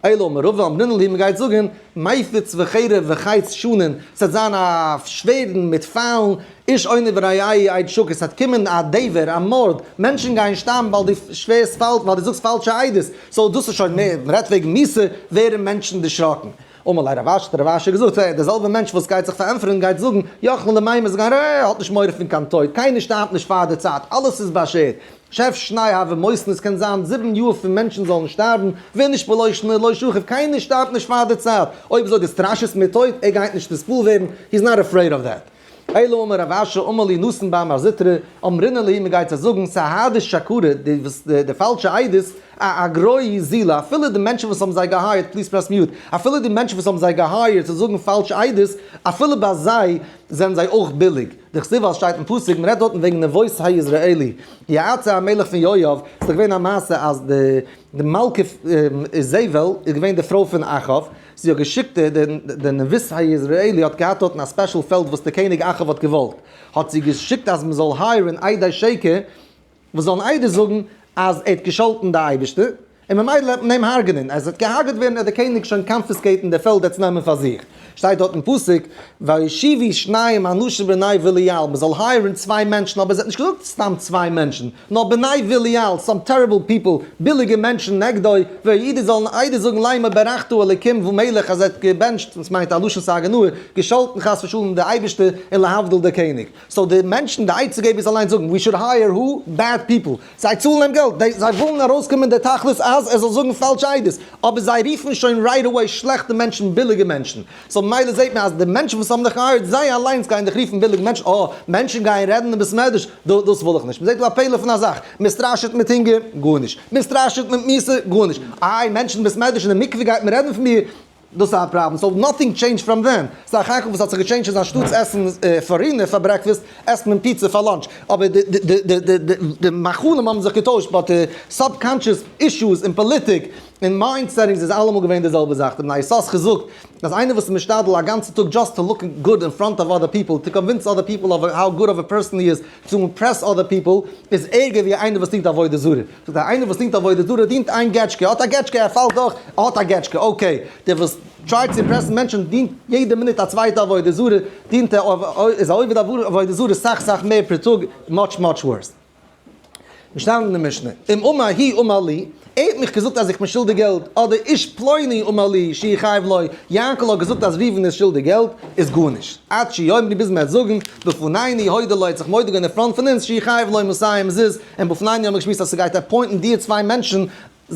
אלא אמר רבא אמרינן להו מ'גייט זאגן מפיץ וחרב וחיץ שנין, ס'וועט זיין א שווערדן מיט פיילן, איש אונא ורעיו עד שקר, ס'וועט קומען א דבר, א מארד, מענטשן גייען שטארבן ווייל דו שווערסט פאלש, ווייל דו זאגסט פאלשע עדות, so דאס איז שוין מער, מ'רעדט וועגן מיתה, ווערן מענטשן דערשראקן. אמר ליה רב אשי, האט רב אשי געזאגט, דער זעלבער מענטש וואס גייט זיך פארענטפערן גייט זאגן, יכלין למימר זאגן, ער האט נישט מורא פון קיין טויט, קיינער שטארבט נישט פאר די צייט, אלעס איז באשערט, שב שני הוה מותין עס קען זיין זיבן יאר פון מענטשן זאלן שטארבן, ואיניש בלא שנא לא שכיב, קיינער שטארבט נישט פאר די צייט, אויב אזוי דו סטראשעסט מיט טויט, ער גייט נישט נתפעל ווערן, he is not afraid of that. אלא אמר רב אשי אמר לי נתין בר מר זוטרא, אמרינן להו מ'גייט זיי זאגן, סהדי שקרי, די וואס די פאלשע עדות, אאגרויי זילא, אפילו די מענטשן וואס האבן זיי געהייערט, please press mute, אפילו די מענטשן וואס האבן זיי געהייערט צו זאגן פאלשע עדות, אפילו ביי זיי זענען זיי אויך ביליג. דכתיב ווייל שטייט אין פסוק, מ'רעדט דארטן וועגן נבות היזרעאלי, יעצה המלך פון יואב, ס'איז דאך געווען א מעשה אז די די מלכה איזבל איז געווען די פרוי פון אחאב, זי האט געשיקט די די נבות היזרעאלי האט געהאט דארטן א special פעלד וואס די קעניג אחאב האט געוואלט, האט זי געשיקט אז מ'זאל הייערן עדי שקר וואס זאלן עדות זאגן אז ער האט געשאלטן די אייבערשטער, און ממילא וועט מען אים הרג'נען, אז ער וועט געהארגעט ווערן וועט דער קעניג שוין confiscate ן די פעלד עס נעמען פאר זיך. שטייט דארט אין פסוק, והושיבו שניים אנשים בני בליעל, מען זאל הייערן צוויי מענטשן, אבער עס האט נישט געזאגט סתם צוויי מענטשן, נאר בני בליעל, some terrible people, ביליגע מענטשן, נגדו, ויעידו זאלן עדות זאגן לאמר ברכת אלקים ומלך אז ער האט געבענטשט, וואס מיינט א לשון סגי נהור, געשאלטן חס ושלום די אייבערשטער און להבדיל דער קעניג. so די מענטשן, די עצה געבערס אליינס זאגן, we should hire who? Bad people. זיי צאלן אים געלט, זיי ווילן ארויסקומען די תכלית אז ער זאל זאגן פאלשע עדות, אבער זיי רופן שוין right away שלעכטע מענטשן ביליגע מענטשן. so ממילא זעט מען אז די מענטשן וואס האבן דיך געהייערט, זיי אליינס גייען דיך רופן ביליגע מענטשן, אה, מענטשן גייען רעדן אין בית מדרש, דאס וויל איך נישט. מען זעט דא א פלא פון א זאך, מען סטראשעט מיט הונגער, גארנישט. מען סטראשעט מיט מיתה, גארנישט. איי, מענטשן אין בית מדרש און אין מקווה גייט מען רעדן פון מיר, דאס איז א פראבלעם, so nothing changed from then, ס'איז א חקל וואס האט זיך געטשעינדזשט אז אנשטאטס עסן פארינע פאר breakfast עסט מען פיצא פאר lunch, אבער די מאכלים האבן זיך געטוישט but די subconscious issues אין פאליטיק און mind settings איז אלעמאל געווען די זעלבע זאך, די בני יששכר זאגט אז איינער וואס איז משתדל א גאנצע טאג just to look good in front of other people, to convince other people of how good of a person he is, to impress other people, איז ערגער ווי איינער וואס דינט עבודה זרה. זאגט ער, איינער וואס דינט עבודה זרה דינט איין געטשקע, ער האט א געטשקע, ער פאלט דורך, ער האט א געטשקע, okay. דער וואס טרייט צו אימפרעסן מענטשן דינט יעדע מינוט א צווייטע עבודה זרה, דינט ער, איז א עובד עבודה זרה סאך סאך מער פער טאג, much much worse. געשטאנען אין די משנה, אם אמר הוא אמר לי, ער האט מיך געזאגט אז איך בין שולדיג געלט, אדער איש פלוני אמר לי שהוא חייב לו, יענקל האט געזאגט אז ראובן איז שולדיג געלט, איז גארנישט. עד שיאמרו ביז מען וועט זאגן, בפנינו הודה לו האט זיך מודה געווען אין front פון אונז שהוא חייב לו מאתים זוז, און בפנינו האבן מיר געשמועסט אז ס'גייט appoint ן די צוויי מענטשן,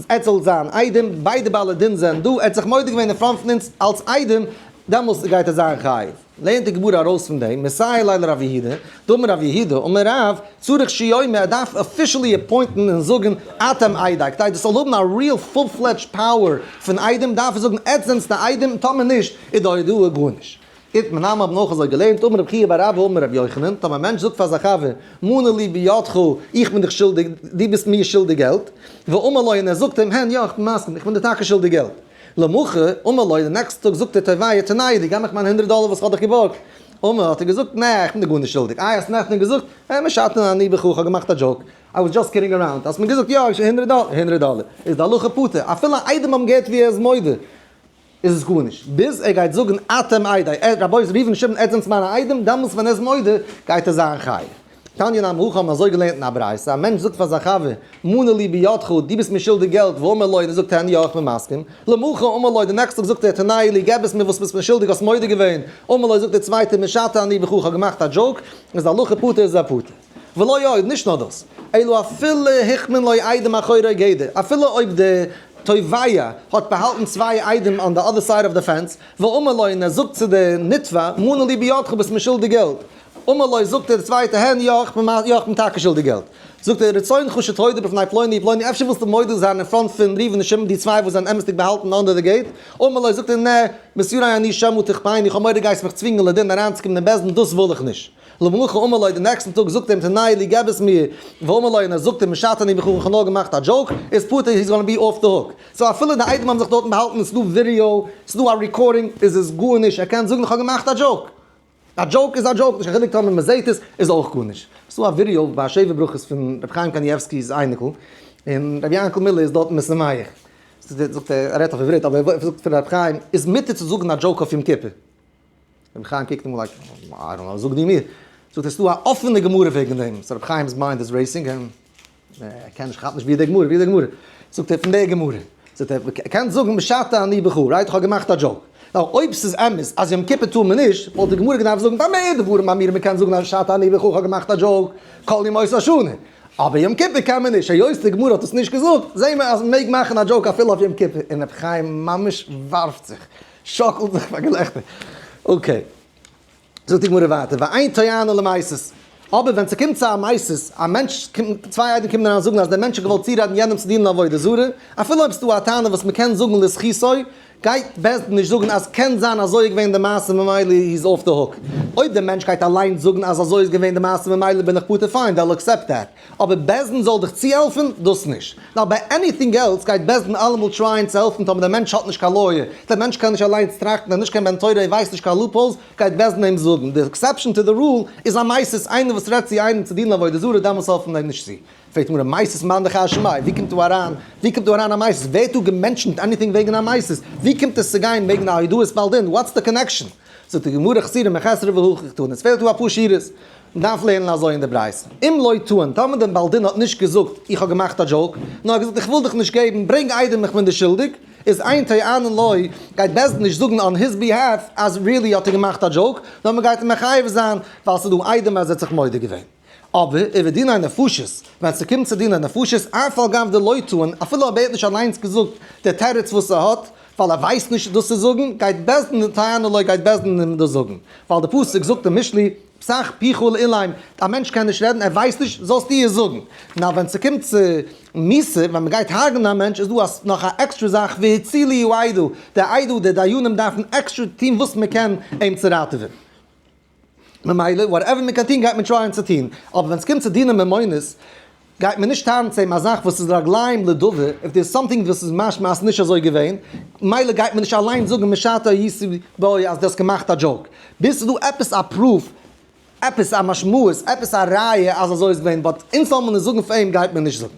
עס זאל זיין עדים, ביידע בעלי דין זענען דא, ער האט זיך מודה געווען אין front פון אונז אלס עדים, דעמאלס גייט ער זיין חייב. לערנט די גמרא ארויס פון דעם, מסייע ליה לרב יהודה, דאמר רב יהודה, אמר רב, צריך שיאמר, ער דארף officially appoint ן און זאגן אתם עדי, כדי דאס זאל האבן א real full fledged power פון עדים דארף ער זאגן עטס זענטס די עדים, טאמער נישט איז די הודאה גארנישט. איתמר נמי האבן אויך אזוי געלערנט, אמר רב חייא בר אבא אמר רבי יוחנן, טאמער א מענטש זאגט פאר זיין חבר, מנה לי בידך, איך בין דיך שולדיג, דו ביסט מיר שולדיג געלט, ואמר לו און ער זאגט אים, הן יא, איך בין מסכים, איך בין דיר טאקע שולדיג געלט. למחר, אמר לו, די נעקסטע טאג זאגט ער תובע תנה לי, געב מיך מיין הונדרעט דאלער וואס איך האב דיך געבארגט. אמר, האט ער געזאגט, נע, איך בין דיר גארנישט שולדיג. איי, האסט נעכטן געזאגט, אה, משטה אני בך, איך האב געמאכט א joke. I was just kidding around. האסט מיר געזאגט, יא, הונדרעט דאלער, הונדרעט דאלער. איז די הלכה פטור. אפילו עדים האבן געהערט ווי ער איז מודה, איז עס גארנישט. ביז ער גייט זאגן אתם עדי, רבותי ראובן שמעון עטס זענטס מיינע עדים, דעמאלטס ווען ער איז מודה, גייט ער זיין חייב. תניא נמי הכי האבן מיר אזוי געלערנט אין א ברייתא, א מענטש זאגט פאר זיין חבר, מנה לי בידך, דו ביסט מיר שולדיג געלט, ואמר לו, און ער זאגט הן יא איך בין מסכים, למחר אמר לו, די נעקסטע טאג זאגט ער, תנה לי, געב עס מיר וואס ביסט מיר שולדיג, האסט מודה געווען, אמר לו, זאגט דער צווייטער, משטה אני בך, איך האב געמאכט א joke, איז די הלכה פטור איז ער פטור. ולא עוד, נישט נאר דאס, אלא אפילו החמין לו עדים מאחורי גדר, אפילו אויב די תובע האט באהאלטן צוויי עדים on the other side of the fence, ואמר לו, און ער זאגט צו די נתבע, מנה לי בידך, ביסט מיר שולדיג געלט. אמר לו, זאגט דער צווייטער, הן יא, איך בין יא, איך בין טאקע שולדיג געלט. זאגט ער, רצונך שתודה בפני פלוני ופלוני, אפשר ווילסטו מודה זיין אין front פון ראובן און שמעון, די צוויי וואס זענען אמת'דיג באהאלטן under the gate? אמר לו, זאגט ער, נע, מתירא אני שמא תכפני, איך האב מורא גייסט מיך צווינגען לדין אריינצוקומען אין בית דין, דאס וויל איך נישט. למחר אמר לו, די נעקסטן טאג זאגט ער אים תנה לי געב עס מיר, ואמר לו, און ער זאגט אים משטה אני בך, איך האב נאר געמאכט א joke, איז פטור, he's gonna be off the hook. So אפילו די עדים האבן זיך דארטן באהאלטן, עס איז דא ווידעא, עס איז דא א recording, איז עס גארנישט, ער קען זאגן איך האב געמאכט א joke. א joke איז א joke, נישט קיין חילוק טאמער מען זעהט עס, איז אויך גארנישט. ס'איז דא א ווידעא ביי א שבע ברכות פון רבי חיים קנייבסקי'ס אייניקל, און רבי יענקל מילער איז דארטן משמח. זאגט ער, ער רעדט אויף עברית, אבער ער זאגט פאר רבי חיים, איז מותר צו זאגן א joke אויף יום כיפור? רבי חיים קוקט אים אן like, I don't know, זאג דו מיר. זאגט ער, ס'איז דא א אפענע גמרא וועגן דעם. so רבי חיים'ס mind איז racing, ער קען נישט, כאפט נישט ווי איז די גמרא, ווי איז די גמרא? זאגט ער, פון די גמרא. זאגט ער, קענסט זאגן משטה אני בך, right? איך האב געמאכט א joke. now אויב ס'איז אמת אז יום כיפור טאר מען נישט, וואלט די גמרא געדארפט זאגן במה דברים אמורים מ'קען זאגן משטה אני בך, איך האב געמאכט א joke, כל ימות השנה. אבער יום כיפור קען מען נישט, היות די גמרא האט עס נישט געזאגט, זעהן מיר אז מ'מעג מאכן א joke אפילו אויף יום כיפור, און רבי חיים ממש ווארפט זיך, שאקלט זיך פאר געלעכטער. okay. זאגט די גמרא ווייטער, ואין טוענין למסית. אבער ווען ס'קומט צו א מסית, א מענטש קומט, צוויי עדים קומען אריין זאגן אז דער מענטש האט געוואלט צורעדן יענעם צו דינען עבודה זרה, אפילו אויב ס'דא א טענה וואס מ'קען זאגן לזכותו, גייט בית דין נישט זאגן אז קען זיין אזוי איז געווען די מעשה ממילא he's off the hook. אויב דער מענטש גייט אליינס זאגן אז אזוי איז געווען די מעשה ממילא בין איך פטור fine, they'll accept that. אבער בית דין זאל דיך צוהעלפן? דאס נישט. נאר ביי anything else גייט בית דין אלעמאל try ען צו העלפן טאמער דער מענטש האט נישט קיין lawyer, דער מענטש קען נישט אליינס טראכטן, ער איז נישט קיין בן תורה, ער ווייסט נישט קיין loopholes, גייט בית דין אים זאגן. די exception to the rule איז א מסית, איינער וואס רעדט צו איינעם צו דינען עבודה זרה, דעמאלס העלפן אים נישט צו. פרעגט גמרא, מסית מאן דכר שמיה, ווי קומט דא אריין, ווי קומט דא אריין א מסית? ווער האט דא גע mention ט anything וועגן א מסית? ווי קומט עס צו גיין וועגן א הודאת בעל דין? what's the connection? זאגט די גמרא, חסורי מחסרא והכי קתני, עס פעלט דא אפאר שורות. מ'דארף לערנען אזוי אין די ברייתא, אם לא טען, טאמער דער בעל דין האט נישט געזאגט איך האב געמאכט א joke, נאר ער האט געזאגט איך וויל דיך נישט געבן, ברענג עדים איך בין דיר שולדיג, איז אין טוענין לו, גייט בית דין נישט זאגן on his behalf אז really האט ער געמאכט א joke, נאר מ'גייט אים מחייב זיין ווייל ס'איז דא עדים אז ער האט זיך מודה געווען. אבער ובדיני נפשות, ווען ס'קומט צו דיני נפשות, אף על גב דלא טען, אפילו אויב ער האט נישט אליינס געזאגט די תירוץ וואס ער האט, ווייל ער ווייסט נישט דאס צו זאגן, גייט בית דין טוענין לו גייט בית דין אים דאס זאגן, ווייל די פסוק זאגט אין משלי, פתח פיך לאלם, א מענטש קען נישט רעדן, ער ווייסט נישט, זאלסטו עס זאגן. נאר ווען ס'קומט צו מיתה, ווען מ'גייט הרג'נען א מענטש, איז דא נאך א עקסטרע זאך, והצילו העדה, די עדה, די דיינים דארפן עקסטרע טון וואס מ'קען אים צו ראטעווען. ממילא whatever מען קען טון גייט מען try ען צו טון, אבער ווען ס'קומט צו דיני ממונות גייט מען נישט טענה'ן צו אים א זאך וואס איז רגליים לדבר, if there is something וואס איז משמע אז ס'איז נישט אזוי געווען, מילא גייט מען נישט אליין זאגן משטה הייתי בו אז דו האסט געמאכט א joke, ביז ס'איז דא עפעס א proof, עפעס א משמעות, עפעס א ראיה אז אזוי איז געווען, but אונז זאל מען עס זאגן פאר אים גייט מען נישט זאגן.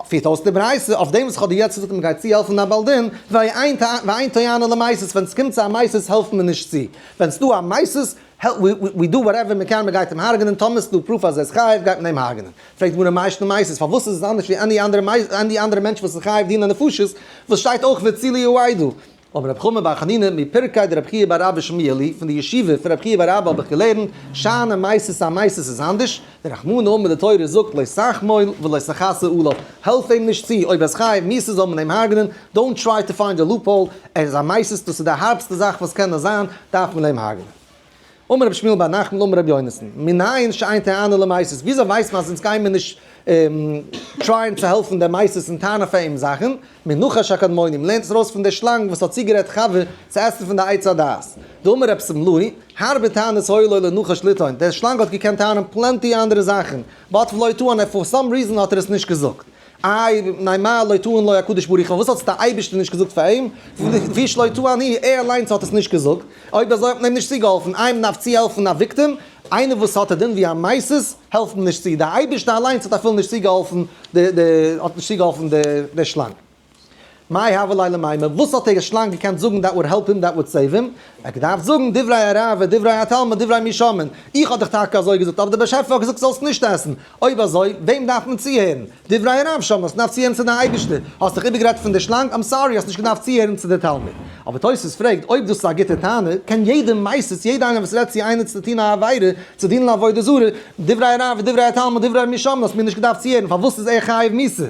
פירט אויס די ברייתא, אויף דעם וואס איך האב דיר יעצט געזאגט אז מען גייט צוהעלפן א בעל דין, ואין טוענין למסית, ווען ס'קומט צו א מסית העלפט מען נישט צו, ווען ס'דא א מסית, we do whatever מען קען, מען גייט אים הרג'נען, טאמער ס'דא proof אז ער איז חייב גייט מען אים הרג'נען. פרעגט די גמרא מאי שנא מסית, פארוואס איז עס אנדערש ווי any אנדערע מענטש וואס איז חייב דיני נפשות, וואס שטייט אויך והצילו העדה? אמר רב חמא בר חנינא מפרקיה דרב חייא בר אבא שמיע לי, פון די ישיבה פון רב חייא בר אבא האב איך געלערנט, שאני מסית א מסית איז אנדערש, דרחמנא אמר די תורה זאגט לא תחמול ולא תכסה עליו, העלף אים נישט צו, אויב ער איז חייב מיתה זאל מען אים הרג'נען, don't try to find a loophole, ער איז א מסית דאס איז די הארבסטע זאך וואס קען נאר זיין, דארף מען אים הרג'נען. אמר רבי שמואל בר נחמן אמר רבי יונתן, מנין שאין טוענין למסית, וויאזוי ווייסט מען אז אונז גייען מיר נישט try ען צו העלפן דעם מסית און טענה'ן פאר אים זאכן, מנחש הקדמוני, מ'לערנט עס ארויס פון דער שלאנג וואס האט צוגערעדט חוה צו עסן פון די עץ הדעת. דאמר רב שמלאי, הרבה טענות היו לו לנחש לטעון, דער שלאנג האט געקענט טענה'ן plenty אנדערע זאכן, but ולא טען, for some reason האט ער עס נישט געזאגט. איי, מפני מה לא טען לו הקדוש ברוך הוא, פארוואס האט עס דער אייבערשטער נישט געזאגט פאר אים? לפי שלא טען הוא, ער אליינס האט עס נישט געזאגט, אויב אזוי האט מען אים נישט צוגעהאלפן, איי מען דארף צוהעלפן א victim, איינער וואס האט א דין ווי א מסית, העלפט מען נישט צו, דער אייבערשטער אליינס האט אפילו נישט צוגעהאלפן די די האט נישט צוגעהאלפן די די שלאנג. מאי הוה ליה למימר, וואס האט דער שלאנג געקענט זאגן that would help him that would save him? ער האט געדארפט זאגן דברי הרב ודברי התלמיד דברי מי שומעין, איך האב דיך טאקע אזוי געזאגט אבער דער באשעפער האט געזאגט זאלסט נישט עסן, אויב אזוי וועם דארף מען צוהערן? דברי הרב שומעין, האסט געדארפט צוהערן צו דיין אייבערשטער, האסט דיך איבערגערעדט פון די שלאנג, I'm sorry האסט נישט געדארפט צוהערן צו די תלמיד. אבער תוספות פרעגט אויב דאס איז א גוטע טענה, קען יעדער מסית, יעדער איינער וואס רעדט צו איינער צו טון א עבירה, צו דינען עבודה זרה, דברי הרב ודברי התלמיד דברי מי שומעין, האסט מיר נישט געדארפט צוהערן, פארוואס איז ער חייב מיתה?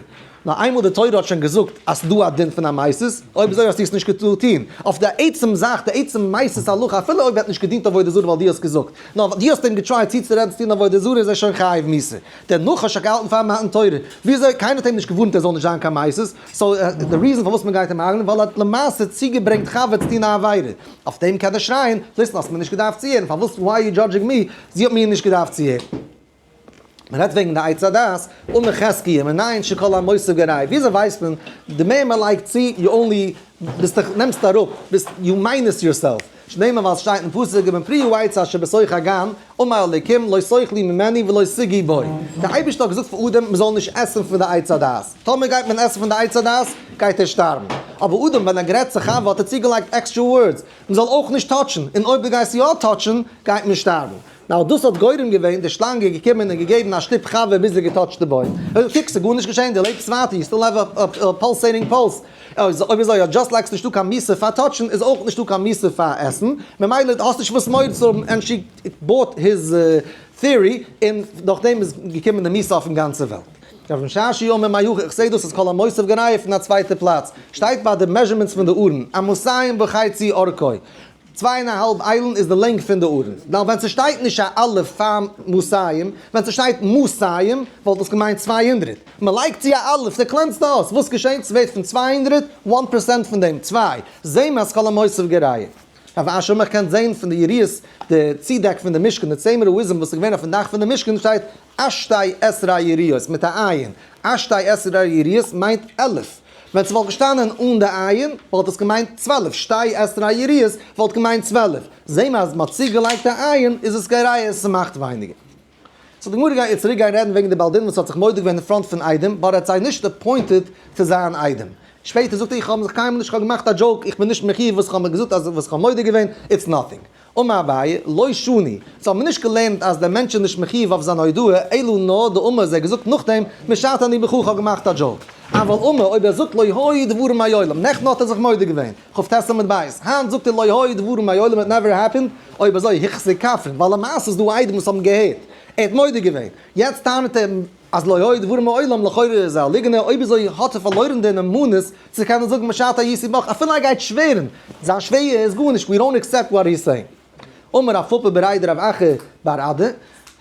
נאר איינמאל די תורה האט שוין געזאגט אז ס'דא א דין פון א מסית, אויב אזוי האסטו עס נישט געטארט טון. אויף די עצם זאך, די עצם מסית הלכה, אפילו אויב ער האט נישט געדינט עבודה זרה ווייל דו האסט געזאגט, נאר ווייל דו האסט אים גע try ט צוצורעדן צו טון עבודה זרה איז ער שוין חייב מיתה. דער נחש האט געהאלטן פאר מתן תורה, וויאזוי קיינער האט אים נישט געווארנט ער זאל נישט זיין קיין מסית, so די reason פארוואס מ'גייט אים הרג'נען ווייל ער האט למעשה צוגעברענגט חוה צו טון א עבירה. אויף דעם קען ער שרייען, listen האסט מיר נישט געדארפט צוהערן, פארוואס why are you judging me, זי האט מיר נישט געדארפט צוהערן. מען רעדט וועגן די עץ הדעת, אמר חזקיה, מנין שכל המוסיף גורע, וויאזוי ווייסט מען, די מער מען לייגט צו, you only, ביסט דיך, נעמסט אראפ, ביסט, you minus yourself, שנאמר ווייל ס'שטייט אין פסוק, ובן פרי העץ אשר בתוך הגן, אמר אלוקים, לא תאכלו ממנו ולא תגעו בו. דער אייבערשטער האט געזאגט פאר אדם מען זאל נישט עסן פון די עץ הדעת, טאמער גייט מען עסן פון די עץ הדעת, גייט ער שטארבן. אבער אדם ווען ער גערעדט צו חווה האט ער צוגעלייגט extra words, מען זאל אויך נישט touch ן, און אויב דו גייסט יא touch ן גייט מען שטארבן. Now דאס האט גורם געווען, די שלאנג איז געקומען און געגעבן א שטופ חווה ביז זי געטאטשט די בוים. קוק ס'איז גארנישט געשען, דו לעבסט ווייטער, you still have a pulsating pulse. אויב אזוי אז just like ס'נישטא קיין מיתה פאר touch ן איז אויך נישטא קיין מיתה פאר עסן, ממילא האסט נישט וואס מורא צו האבן and she bought his theory און נאכדעם איז געקומען די מיתה אויפן גאנצע וועלט. רב משרשיא אמר מהכא, איך זעה דאס איז כל המוסיף גורע פון א צווייטע פלאץ, שטייט ביי די measurements פון די ארון, אמתים וחצי אורכו, צוויי און א האלב איילן איז די לענג פון די ארון. Now ווען ס'שטייט נישט א אלף פאר מאתים, ווען ס'שטייט מאתים וואלט עס געמיינט 200. מ'לייגט צו א אלף, די קלענסטע אות, וואס געשענט? ס'ווערט פון 200, 1% פון דעם, צוויי. זעהן מיר אז כל המוסיף גורע. רב אשי אמר קען זעהן פון די יריעות, די צודעק פון די משכן, די צמר העזים וואס איז געווען אויפן דאך פון די משכן שטייט עשתי עשרה יריעות מיט א עין. עשתי עשרה יריעות מיינט 11. ווען ס'וואלט געשטאנען אן די עין וואלט עס געמיינט 12, שתי עשרה יריעות וואלט געמיינט 12. זעהן מיר אז מ'האט צוגעלייגט א עין איז עס גורע, ס'מאכט ווייניגער. So די גמרא גייט יעצט צוריק גיין רעדן וועגן די בעל דין וואס האט זיך מודה געווען אין front פון עדים, but ער האט זיי נישט appointed צו זיין עדים. שפעטער זאגט ער איך האב זיך קיינמאל נישט, איך האב געמאכט א joke, איך בין נישט מחיוב וואס איך האב מיר געזאגט אז וואס איך האב מודה געווען, it's nothing. אמר אביי, לא שנו, so האבן מיר נישט געלערנט אז דער מענטש איז נישט מחיוב אויף זיין הודאה, אלא נאר דאמר אז ער האט געזאגט נאכדעם, משטה אני בך איך האב געמאכט א joke. אבל אמר, אויב ער זאגט לא היו דברים מעולם, נעכטן האט ער זיך מודה געווען, כ"ט עמוד ב', היינט זאגט ער לא היו דברים מעולם it never happened, אויב אזוי החזיק כפרין, ווייל למעשה איז דא עדים וואס האבן געהערט, ער האט מודה געווען, יעצט טענה'ט ער אז לא היו דברים מעולם, לכאורה איז ער א ליגנער, אויב אזוי האט ער פארלוירן די נאמנות צו קענען זאגן משטה הייתי בך, אפילו ער גייט שווערן, זיין שווער איז גארנישט, we don't accept what he's saying. אמר רב פפא בריה דרב אחא בר אדא,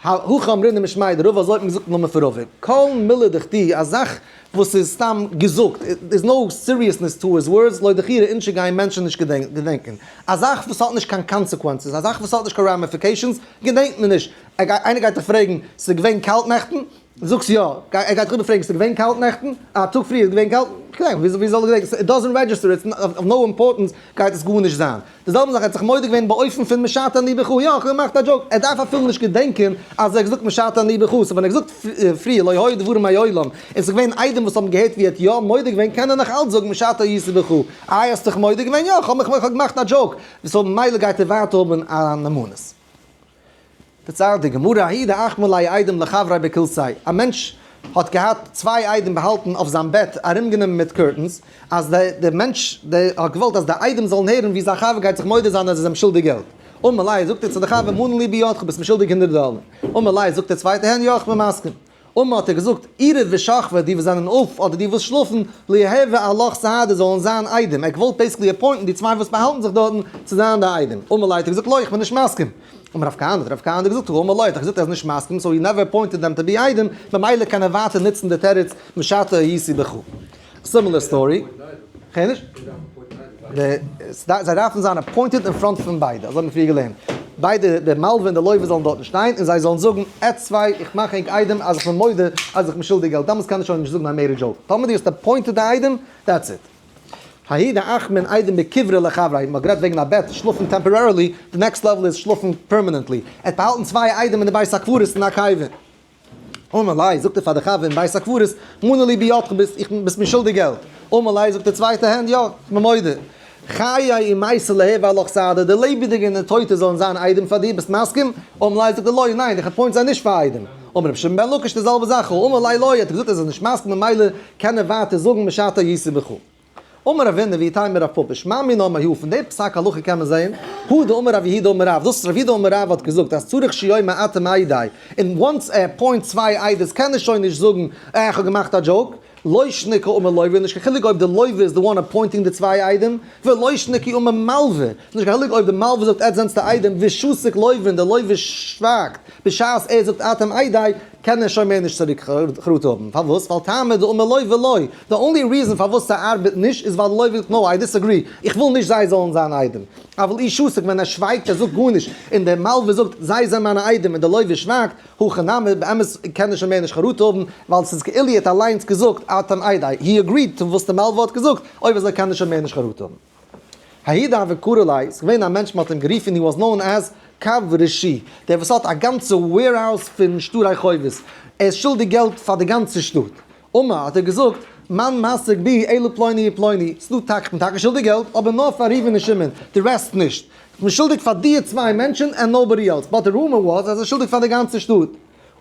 הכי אמרינן משמיה דרבא, אזוי האט מען געזאגט אין נאמען פון רבא, כל מילי דכתיב, א זאך וואס איז סתם געזאגט, there's no seriousness to his words, לא דכירי אינשי גייען מענטשן נישט געדענקען. א זאך וואס האט נישט קיין consequences, א זאך וואס האט נישט קיין ramifications, געדענקט מען נישט. איינער גייט דיך פרעגן, ס'איז געווען קאלט נעכטן? זאגסט יא. ער גייט דיך איבערפרעגן, ס'איז געווען קאלט נעכטן? א טאג פריער איז געווען קאלט? כ'געדענק, ווי זאל איך געדענקען? It doesn't register, it's of no importance, גייט עס גארנישט זיין. די זעלבע זאך, ער האט זיך מודה געווען באופן פון משטה אני בך, יא, איך האב געמאכט א joke, ער דארף אפילו נישט געדענקען אז ער האט געזאגט משטה אני בך, so ווען ער האט געזאגט פריער לא היו דברים מעולם, און ס'איז געווען עדים וואס האבן געהערט ווי ער האט יא מודה געווען, קען ער נאך אלץ זאגן משטה הייתי בך, איי האסט זיך מודה געווען? יא, איך האב מיך געמאכט א joke, so ממילא גייט ער ווייטער האבן א נאמנות. דערציילט די גמרא, ההוא דאחמי ליה עדים לחבריה בכילתיה, א מענטש האט געהאט צוויי עדים באהאלטן אויף זיין בעט ארומגענומען מיט curtains, אז דער מענטש האט געוואלט אז די עדים זאלן הערן ווי זיין חבר גייט זיך מודה זיין אז ער איז אים שולדיג געלט. אמר ליה, זאגט ער צו די חבר, מנה לי בידך, ביסט מיר שולדיג 100 דאלער. אמר ליה, זאגט דער צווייטער הן, יא, איך בין מסכים. אמר האט ער געזאגט, עירי ושכבי, די וואס זענען אויף אדער די וואס שלאפן, ליהוו עלך סהדי זאלן זיין עדים. ער האט געוואלט basically appoint ן די צוויי וואס באהאלטן זיך דארטן צו זיין די עדים. אמר ליה האט ער געזאגט, לא, איך בין נישט מסכים. אמר רב כהנא, האט רב כהנא געזאגט, הא אמר לא, האט ער געזאגט ער איז נישט מסכים, so he never appointed them to be עדים, ממילא קען ער ווייטער נוצן די תירוץ משטה הייתי בך. Similar story. כ'הער נישט? זיי דארפן זיין appointed אין front פון ביידע, אזוי האט מען פריער געלערנט. ביידע, דער מלווה און דער לווה זאלן דארטן שטיין, און זיי זאלן זאגן, עטס צוויי, איך מאך ענק עדים אז איך בין מודה אז איך בין שולדיג געלט, דאמאלס קען ער שוין נישט זאגן I made a joke. טאמער דו האסט appointed די עדים, that's it. ההוא דאחמין עדים בכיברא לחבריה, מ'האט גערעדט וועגן א בעט, שלאפן temporarily, די next level איז שלאפן permanently. ער האט באהאלטן צוויי עדים אין די בית הקברות אין א קבר. אמר ליה, זאגט ער פאר די חבר אין בית הקברות, מנה לי בידך, ביסט איך ביסט מיר שולדיג געלט. אמר ליה, זאגט דער צווייטע הענט, יא, כ'בין מודה. חיי ומתי ליהוו עלך סהדי, די לעבעדיגע און די טויטע זאלן זיין עדים פאר דיר, ביסט מסכים? אמר ליה, זאגט ער, לא, ניין, איך appoint זיי נישט פאר עדים. אמר רבי שמעון בן לקיש די זעלבע זאך, אמר ליה לא, האט ער געזאגט ער איז נישט מסכים ממילא קען ער ווייטער זאגן משטה הייתי בך. אמר רבינא ואיתימא רב פפא שמע מינה מהא, פון די פסק הלכה קען מען זעהן, הא דאמר רב יהודה אמר רב, דאס רב יהודה אמר רב האט געזאגט אז צריך שיאמר אתם עדי, און once ער appoint צוויי עדות קען ער שוין נישט זאגן אה איך האב געמאכט א joke, לא שנא כאמר לוה, נישט קיין חילוק אויב די לוה איז די one appointing די צוויי עדים, ולא שנא כאמר מלווה, נישט קיין חילוק אויב די מלווה זאגט עטס זענטס די עדים, ושתיק לוה און די לוה שווייגט בשעת ער זאגט אתם עדי, קען ער שוין מער נישט צוריק חרטה האבן. פארוואס? ווייל טעמא דאמר לוה לא. די only reason פארוואס ס'ארבעט נישט איז ווייל די לוה זאגט no, I disagree, איך וויל נישט זיי זאלן זיין עדים. אבל אי שתיק ווען ער שווייגט ער זאגט גארנישט, און דער מלווה זאגט זיי זענען מיינע עדים און די לוה שווייגט, הכי נמי, באמת קען ער שוין מער נישט חרטה האבן, ווייל ס'איז כאילו ער האט אליינס געזאגט אתם עדי, he agreed to וואס די מלווה האט געזאגט, אויב אזוי קען ער שוין מער נישט חרטה האבן. ההוא דהוה קרו ליה, ס'איז געווען א מענטש מ'האט אים גערופן he was known as קב רישי, דער וואס האט א גאנצע warehouse פון שטרי חובות, ער איז שולדיג געלט פאר די גאנצע שטאט. אמר, האט ער געזאגט, מאן מסיק בי אלא פלוני ופלוני, ס'דא טאקע, כ'בין טאקע שולדיג געלט, אבער נאר פאר ראובן און שמעון, די rest נישט. כ'בין שולדיג פאר די צוויי מענטשן and nobody else, but די rumor was אז ער איז שולדיג פאר די גאנצע שטאט.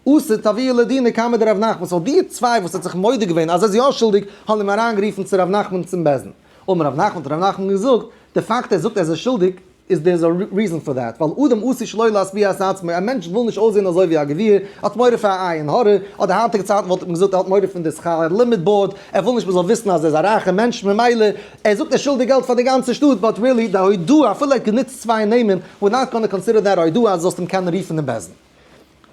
אתו תבעוה לדינא קמיה דרב נחמן, so די צוויי וואס האט זיך מודה געווען אז ער איז יא שולדיג האבן אים אריינגערופן צו רב נחמן צום בית דין. אמר רב נחמן האט רב נחמן געזאגט, די פאקט ער זאגט ער איז שולדיג איז there is a reason for that, ווייל אדם עשוי שלא להשביע את עצמו, א מענטש וויל נישט אויסזען אזוי ווי א גביר, האט מורא פאר א עין הרע, אדער היינטיגע צייטן וואלט מען געזאגט ער האט מורא פון די שכר לימוד board, ער וויל נישט מען זאל וויסן אז ער איז א רייכע מענטש, ממילא ער זאגט ער איז שולדיג געלט פאר די גאנצע שטאט, but really די הודאה אפילו ער האט גענוצט צוויי נעמען, we're not gonna consider that הודאה אז זאלסט אים קענען רופן אין בית דין.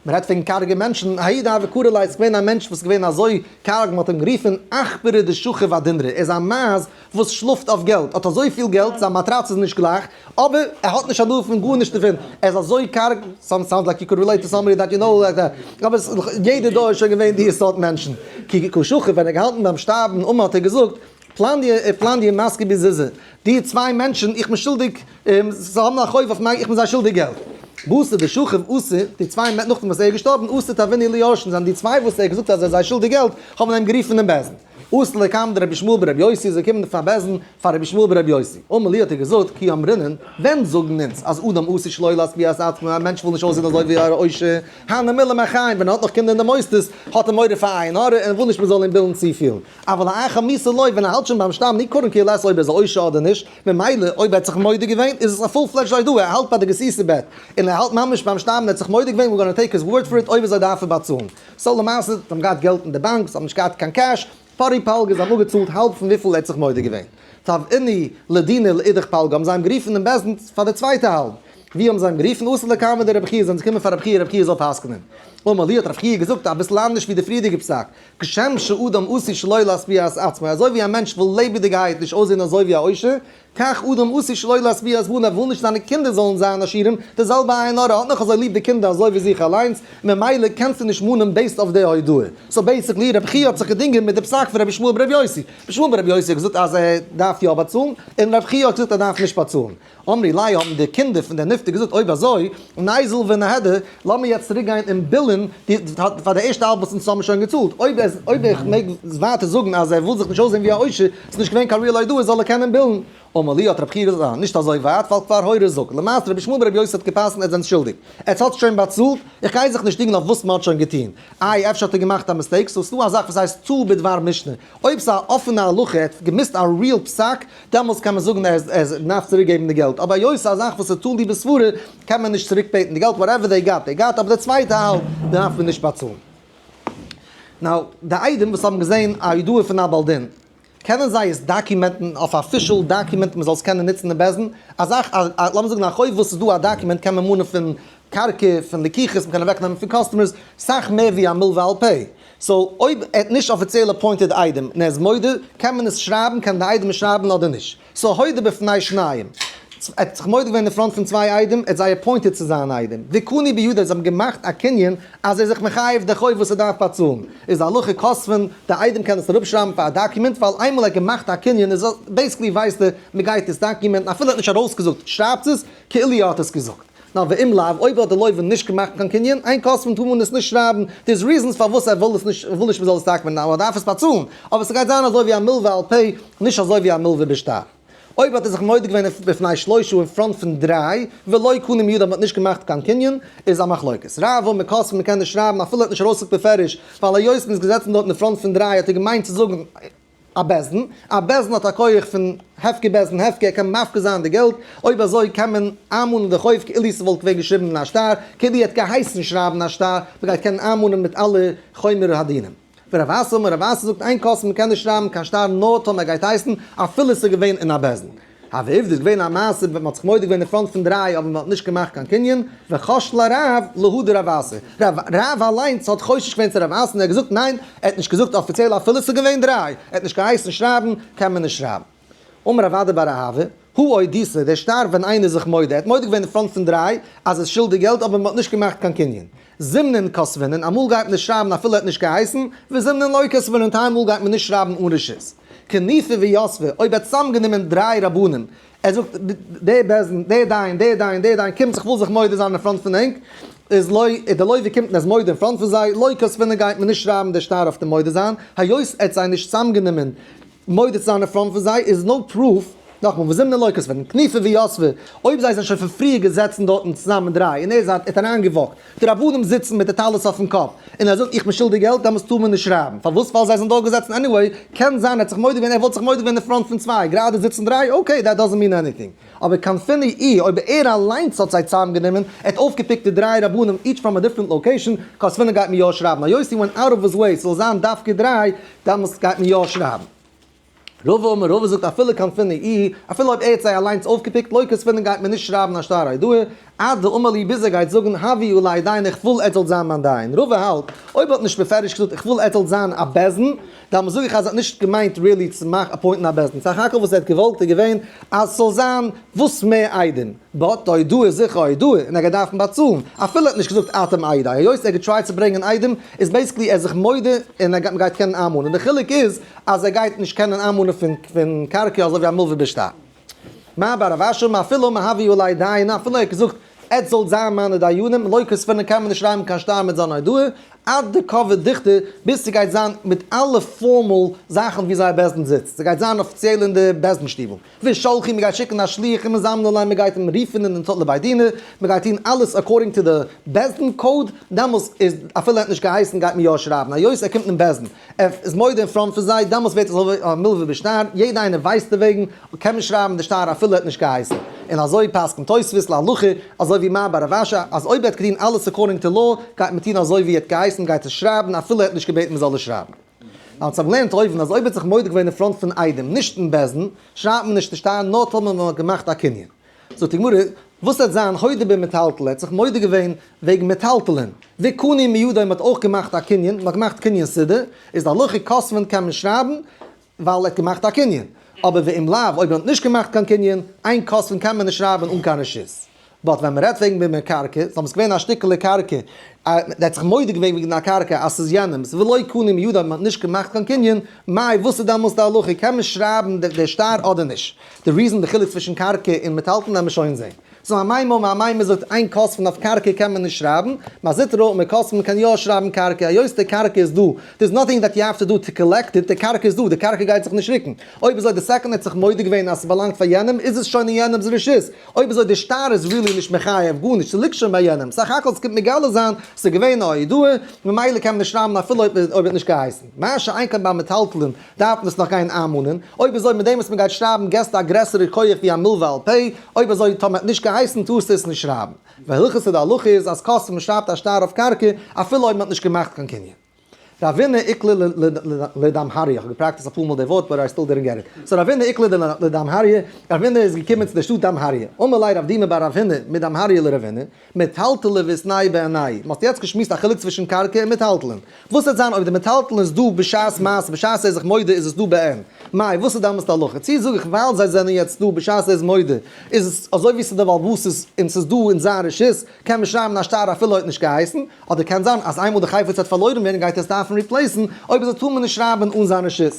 מען רעדט וועגן קארגע מענטשן, ההוא דהוה קרו ליה איז געווען א מענטש וואס איז געווען אזוי קארג מען האט אים גערופן עכברא דשכיב אדינרי, ער איז א מייז וואס שלאפט אויף געלט, האט אזויפיל געלט, זיין מאטראץ איז נישט גלייך, אבער ער האט נישט הנאה פון גארנישט דערפון, ער איז אזוי קארג, sounds like you could relate to somebody that you know like that, אבער יעדער דור איז שוין געווען די סארט מענטשן, כי קא שכיב ווען ער האט געהאלטן ביים שטארבן אמר האט ער געזאגט, פלניא מסקי בי זוזי, די צוויי מענטשן, איך בין שולדיג, זיי האבן א חוב אויף מיר, איך בין זיי שולדיג געלט. בתר דשכיב אתו, די צוויי מענטשן, נאכדעם וואס ער איז געשטארבן, אתו תבעינהו ליורשין, זענען די צוויי וואס ער האט געזאגט אז ער איז זיי שולדיג געלט, האבן אים גערופן אין בית דין. אתו לקמיה דרבי ישמעאל ברבי יוסי, זיי קומען פאר בית דין פאר רבי ישמעאל ברבי יוסי. אמר להו האט ער געזאגט, כי אמרינן, ווען זאגן אונז אז אדם עשוי שלא להשביע את עצמו, א מענטש וויל נישט אויסזען אזוי ווי א עושר, הני מילי מהחיים, ווען ער האט נאך קינדער אין די מוסדות, האט ער מורא פאר עין הרע און וויל נישט מען זאל אים בילן צופיל. אבל לאחר מיתה לא, ווען ער האלט שוין ביים שטארבן, מי קרין כי לית אויב ער איז א עושר אדער נישט, ממילא אויב ער האט זיך מודה געווען איז עס א full fledged הודאה, ער האלט ביי די גסיסה בעט, און ער האלט ממש ביים שטארבן, ער האט זיך מודה געווען, we're gonna take his word for it אויב אזוי דארף ער באצאלן. so למעשה, זיי האבן געהאט געלט אין די באנק, זיי האבן נישט געהאט קיין cash, פרו פלגא, זיי האבן אפגעצאלט האלב פון וויפיל ער האט זיך מודה געווען. תבעינהו לדינא לאידך פלגא האבן זיי אים גערופן אין בית דין פאר די צווייטע האלב. ווי האבן זיי אים גערופן? אתו לקמיה דרבי חייא, זענען זיי געקומען פאר רבי חייא, רבי חייא זאל פסק'נען. אמר להו האט רבי חייא געזאגט אביסל אנדערש ווי די פריערדיגע פסק, כשם שאדם עשוי שלא להשביע את עצמו, אזוי ווי א מענטש וויל לעבעדיגערהייט נישט אויסזען אזוי ווי א עושר, כך אדם עשוי שלא להשביע את בניו, וויל נישט זיינע קינדער זאלן זיין עשירים, די זעלבע עין הרע האט נאך אזוי ליב די קינדער אזוי ווי זיך אליינס, ממילא קענסטו נישט מאנען based אויף די הודאה. so basically רבי חייא האט זיך געדינגען מיט די פסק פון רבי ישמעאל ברבי יוסי. רבי ישמעאל ברבי יוסי האט געזאגט אז ער דארף יא באצאלן, און רבי חייא האט געזאגט ער דארף נישט באצאלן. אמרי ליה האבן די קינדער פון דער נפטר געזאגט אויב אזוי, ניזיל וניהדר, לאמיר יעצט צוריק גיין און בילן די פאר די ערשטע האלב וואס אונז האבן שוין געצאלט, אויב ער אויב איך מעג ווייטער זאגן אז ער וויל זיך נישט אויסזען ווי א עושר, ס'איז נישט געווען קיין real הודאה זאל ער קענען בילן. אמר להו האט רבי חייא געזאגט אה, נישט אזוי ווייט, ווייל כבר הורו זאגט, למעשה רבי ישמעאל ברבי יוסי האט גע'פסק'נט עטס זענטס שולדיג, עטס האטס שוין באצאלט, איך גיי זיך נישט דינגען אויף וואס מ'האט שוין געטון, איי אפשר האט ער געמאכט א mistake, so ס'דא א זאך וואס הייסט טעה בדבר משנה, אויב ס'איז א אפענע הלכה, ער האט געמיסט א real פסק, דעמאלטס קען מען זאגן ער איז דארף צוריק געבן די געלט, אבער היות ס'איז א זאך וואס איז תלוי בסברה, קען מען נישט צוריק בעטן די געלט, whatever they got they got, אבער די צווייטע האלב דארף מען נישט באצאלן. now, די עדים וואס האבן געזען א הודאה פון א בעל דין, קענען זיי עס דאקומענטן אויף official document מען זאל עס קענען נוצן אין בית דין? א זאך, לאמיר זאגן א חוב וואס איז דא א document קען מען מאנען פון קרקע, פון לקיחות, מען קען אוועקנעמען פון customers, סאך מער ווי א מלווה על פה. so אויב ער האט נישט אפיציעל appointed עדים און ער איז מודה, קען מען עס שרייבן, קען די עדים עס שרייבן אדער נישט. so הודה בפני שניים. ער האט זיך מודה געווען אין front פון צוויי עדים, ער האט זיי appointed צו זיין עדים. וקנו בידו, זיי האבן געמאכט א קנין אז ער איז זיך מחייב די חוב וואס ער דארף באצאלן. איז די הלכה כותבין, די עדים קענען עס אראפשרייבן פאר א document, ווייל איינמאל ער האט געמאכט א קנין איז basically ווייסט ער מען גייט עס דאקומענטן אפילו ער האט נישט ארויסגעזאגט שרייבט עס כאילו ער האט עס געזאגט. נאר ואם לאו, אויב האט די לוה נישט געמאכט קיין קנין, אין כותבין טאר מען עס נישט שרייבן, there's reasons פארוואס ער וויל עס נישט, וויל נישט מ'זאל עס דאקומענטן, אבער ער דארף עס באצאלן, אבער ס'גייט זיין אזוי ווי א מלווה על פה, נישט אזוי ווי א מלווה בשטר. אויב האט ער זיך מודה געווען בפני שלושה אין front פון דריי, ולא קנו מידו מ'האט נישט געמאכט קיין קנין, איז א מחלוקת. רב אמר כותבין מ'קען נישט שרייבן אפילו ער האט נישט ארויסגעזאגט בפירוש, ווייל היות מ'איז געזעצן דארט אין front פון דריי האט ער געמיינט צו זאגן, א בית דין, א בית דין האט א כח פון הפקר בית דין הפקר, ער קען מפקיר זיין די געלט, אויב אזוי קען מען איינמאנען די חוב כאילו ס'וואלט געווען געשריבן אין א שטר, כאילו ער האט געהייסן שרייבן א שטר, מ'גייט קענען איינמאנען מיט אלע חומר הדינים. ורב אסי אמר, רב אסי זאגט אין כותבין מ'קען נישט שרייבן קיין שטר נאר טאמער ער גייט הייסן, אפילו ס'איז געווען אין א בית דין. הוה עובדא איז געווען א מעשה ווען מ'האט זיך מודה געווען אין front פון דריי אבער מ'האט נישט געמאכט קיין קנין, וחש לרב להא דרב אסי. רב אליינס האט חושש געווען צו רב אסי און ער האט געזאגט ניין, ער האט נישט געזאגט אפיציעל אפילו ס'איז געווען דריי, ער האט נישט געהייסן שרייבן, קען מען נישט שרייבן. אמר רב אדא בר אהבה, הא אודיתא, דער שטר ווען איינער איז זיך מודה, ער האט מודה געווען אין front פון דריי אז ער איז שולדיג געלט אבער מ'האט נישט געמאכט קיין קנין. זימנין כתבינן, אמאל גייט מען נישט שרייבן אפילו ער האט נישט געהייסן, וזימנין לא כתבינן, טיילמאל גייט מען נישט שרייבן אן רשות. כניפא ויתבי, אויב ער האט צוזאמגענומען דריי רבנים, ער זאגט, דער בית דין, דער דיין, דער דיין, דער דיין, קומטס איך וויל זיך מודה זיין אין front פון ענק, איז לוי, דער לוה קומט און איז מודה אין front פון זיי, לא כתבינן גייט מען נישט שרייבן דער שטר אויף די מודה זיין, היות ער האט זיי נישט צוזאמגענומען מודה צו זיין אין front פון זיי, איז no proof, נאכמאל, וואס זענען לא כתבינן, כניפה ויתבי, אויב זיי זענען שוין פון פריער געזעצן דארטן צוזאמען דריי, און ער איז האט אריינגע walk ט, די רבנים זיצן מיט די טלית אויפן קאפ, און ער זאגט איך בין שולדיג געלט, דעמאלטס טאר מען נישט שרייבן, פארוואס? ווייל זיי זענען דארט געזעצן anyway, קען זיין ער האט זיך מודה געווען, ער וואלט זיך מודה געווען אין front פון צוויי, גראדע זיצן דריי, okay, that doesn't mean anything. אבער כנפינהו איהו, אויב ער אליינס האט זיי צוזאמגענומען, ער האט אויפגע pick ט די דריי רבנים each from a different location, כתבינן גייט מען יא שרייבן, היות he went out of his way ס'זאל זיין דווקא דריי, דאמאלס גייט מען יא שרייבן. רבא אמר רבא זאגט אפילו כנפינהו איהו, אפילו אויב ער האט זיי אליינס אויפגע pick ט, לא כתבינן גייט מען נישט שרייבן א שטר הודאה, עד דאמר להו ביז ער גייט זאגן הוו עלי דייני איך וויל עטס זאלט זיין מיין דיין. רבא האלט, אויב האט נישט בפירוש געזאגט איך וויל עטס זאלט זיין א בית דין, דאמאלס זאג איך אז ער האט נישט געמיינט really צו מאכן appoint ן א בית דין, סך הכל וואס ער האט געוואלט איז געווען אז ס'זאל זיין וואס מער עדים, but די הודאה איז זיכער א הודאה און ער גייט דארפן באצאלן, אפילו ער האט נישט געזאגט אתם עדי, היות ער האט גע try ט צו ברענגען עדים איז basically ער זיך מודה און ער גייט קענען איינמאנען, די חילוק איז אז ער גייט נישט קענען איינמאנען פון קרקע אזוי ווי א מלוה בשטר. מר בר רב אשי אמר אפילו אמר הוו עלי דייני אפילו ער האט געזאגט עטס זאלט זיין מיינע דיינים לא כתבינן קען מען נישט שרייבן קיין שטר מיט זיין הודאה עד דקבע דוכתא ביז ס'גייט זיין מיט אלע formal זאכן ווי זייער בית דין זיצט ס'גייט זיין אפיציעל אין די בית דין שטיבל ושלחי מ'גייט שיקן א שליח ומזמני ליה מ'גייט אים רופן אין די לבית דינא מ'גייט טון אלעס according to די בית דין code דעמאלס איז אפילו ער האט נישט געהייסן גייט מען יא שרייבן היות ער קומט אין בית דין ער איז מודה אין front פון זיי, דעמאלס ווערט עס אזוי ווי א מלוה בשטר, יעדע איינער ווייסט דערוועגן, קען מען שרייבן די שטר אפילו ער האט נישט געהייסן. און אזוי פסק'נט תוספות להלכה, אזוי ווי מר בר רב אשי, אז אויב ער האט געטון אלעס according to law, גייט מען טון אזוי ווי ער האט געהייסן, גייט עס שרייבן אפילו ער האט נישט געבעטן מען זאל עס שרייבן. אונז האבן געלערנט אויבן אז אויב ער האט זיך מודה געווען אין front פון עדים, נישט אין בית דין, שרייבט מען נישט די שטר נאר טאמער מען האט געמאכט א קנין. זאגט די גמרא, וואס וועט זיין הודה במטלטלי, ער האט זיך מודה געווען וועגן מטלטלין, וקנו מידו, מען האט אויך געמאכט א קנין, מען האט געמאכט קנין סודר, איז די הלכה כותבין קען מען שרייבן, ווייל ער האט געמאכט א קנין, אבער ואם לאו, אויב מען האט נישט געמאכט קיין קנין, אין כותבין קען מען נישט שרייבן אן קיין רשות. but ווען מען רעדט וועגן במקרקעי, זאל עס געווען א שטיקעלע קרקע, ער האט זיך מודה געווען וועגן א קרקע אז ס'איז יענעמ'ס, ולא קנו מידו, מען האט נישט געמאכט קיין קנין, מאי וואס איז דעמאלס די הלכה, קען מען שרייבן די שטר אדער נישט? די reason די חילוק צווישן קרקע און מטלטלין וועלן מיר שוין זעהן. so אמימר אמימר זאגט אין כותבין אויף קרקע קען מען נישט שרייבן, מר זוטרא אמר כותבין מ'קען יא שרייבן קרקע היות די קרקע איז דא, there is nothing that you have to do to collect it, די קרקע איז דא, די קרקע גייט זיך נישט רוקן. אויב אזוי די second האט זיך מודה געווען אז ס'באלאנגט פאר יענעם איז עס שוין אין יענעמ'ס רשות, אויב אזוי די שטר איז really נישט מחייב גארנישט, ס'ליגט שוין ביי יענעם, סך הכל ס'קומט מגלה זיין ס'איז געווען א הודאה, ממילא קען מען נישט שרייבן אפילו אויב אויב האט נישט געהייסן. מה שאין כן ביי מטלטלין דארף מען עס נאך גיין איינמאנען, אויב אזוי מיט דעם וואס מ'גייט שרייבן געסטו א גרעסערע כח ווי א מלוה על פה, אויב אזוי טאמער האט נישט געהייסן טארסטו עס נישט שרייבן. והלכתא די הלכה איז אז כותבין מ'שרייבט א שטר אויף קרקע אפילו אויב מ'האט נישט געמאכט קיין קנין. רבינא איקלע לדמהריא, איך האב גע practice ט אפאר מאל די ווארט but I still didn't get it. so רבינא איקלע לדמהריא, רבינא איז געקומען צו די שטאט דמהריא. אמר ליה רב דימי בר רב הונא מדמהריא לרבינא, מטלטלי ואיתנהו בעינייהו. מ'האט יעצט געשמועסט א חילוק צווישן קרקע און מטלטלין. וואס וועט זיין אויב די מטלטלין איז דא בשעת מעשה, בשעת ער איז זיך מודה איז עס דא בעין. מאי, וואס איז דעמאלס די הלכה? צי זאג איך ווייל זיי זענען יעצט דא בשעת ער איז מודה, איז עס אזוי ווי ס'איז די בעל הבית און ס'איז דא אין זיין רשות, קען מען שרייבן א שטר אפילו ער האט נישט געהייסן, אדער קען זיין אז איינמאל די חפץ וועט פארלוירן ווערן גייט ער עס דארפן replace ן, אויב אזוי טאר מען נישט שרייבן אן זיין רשות.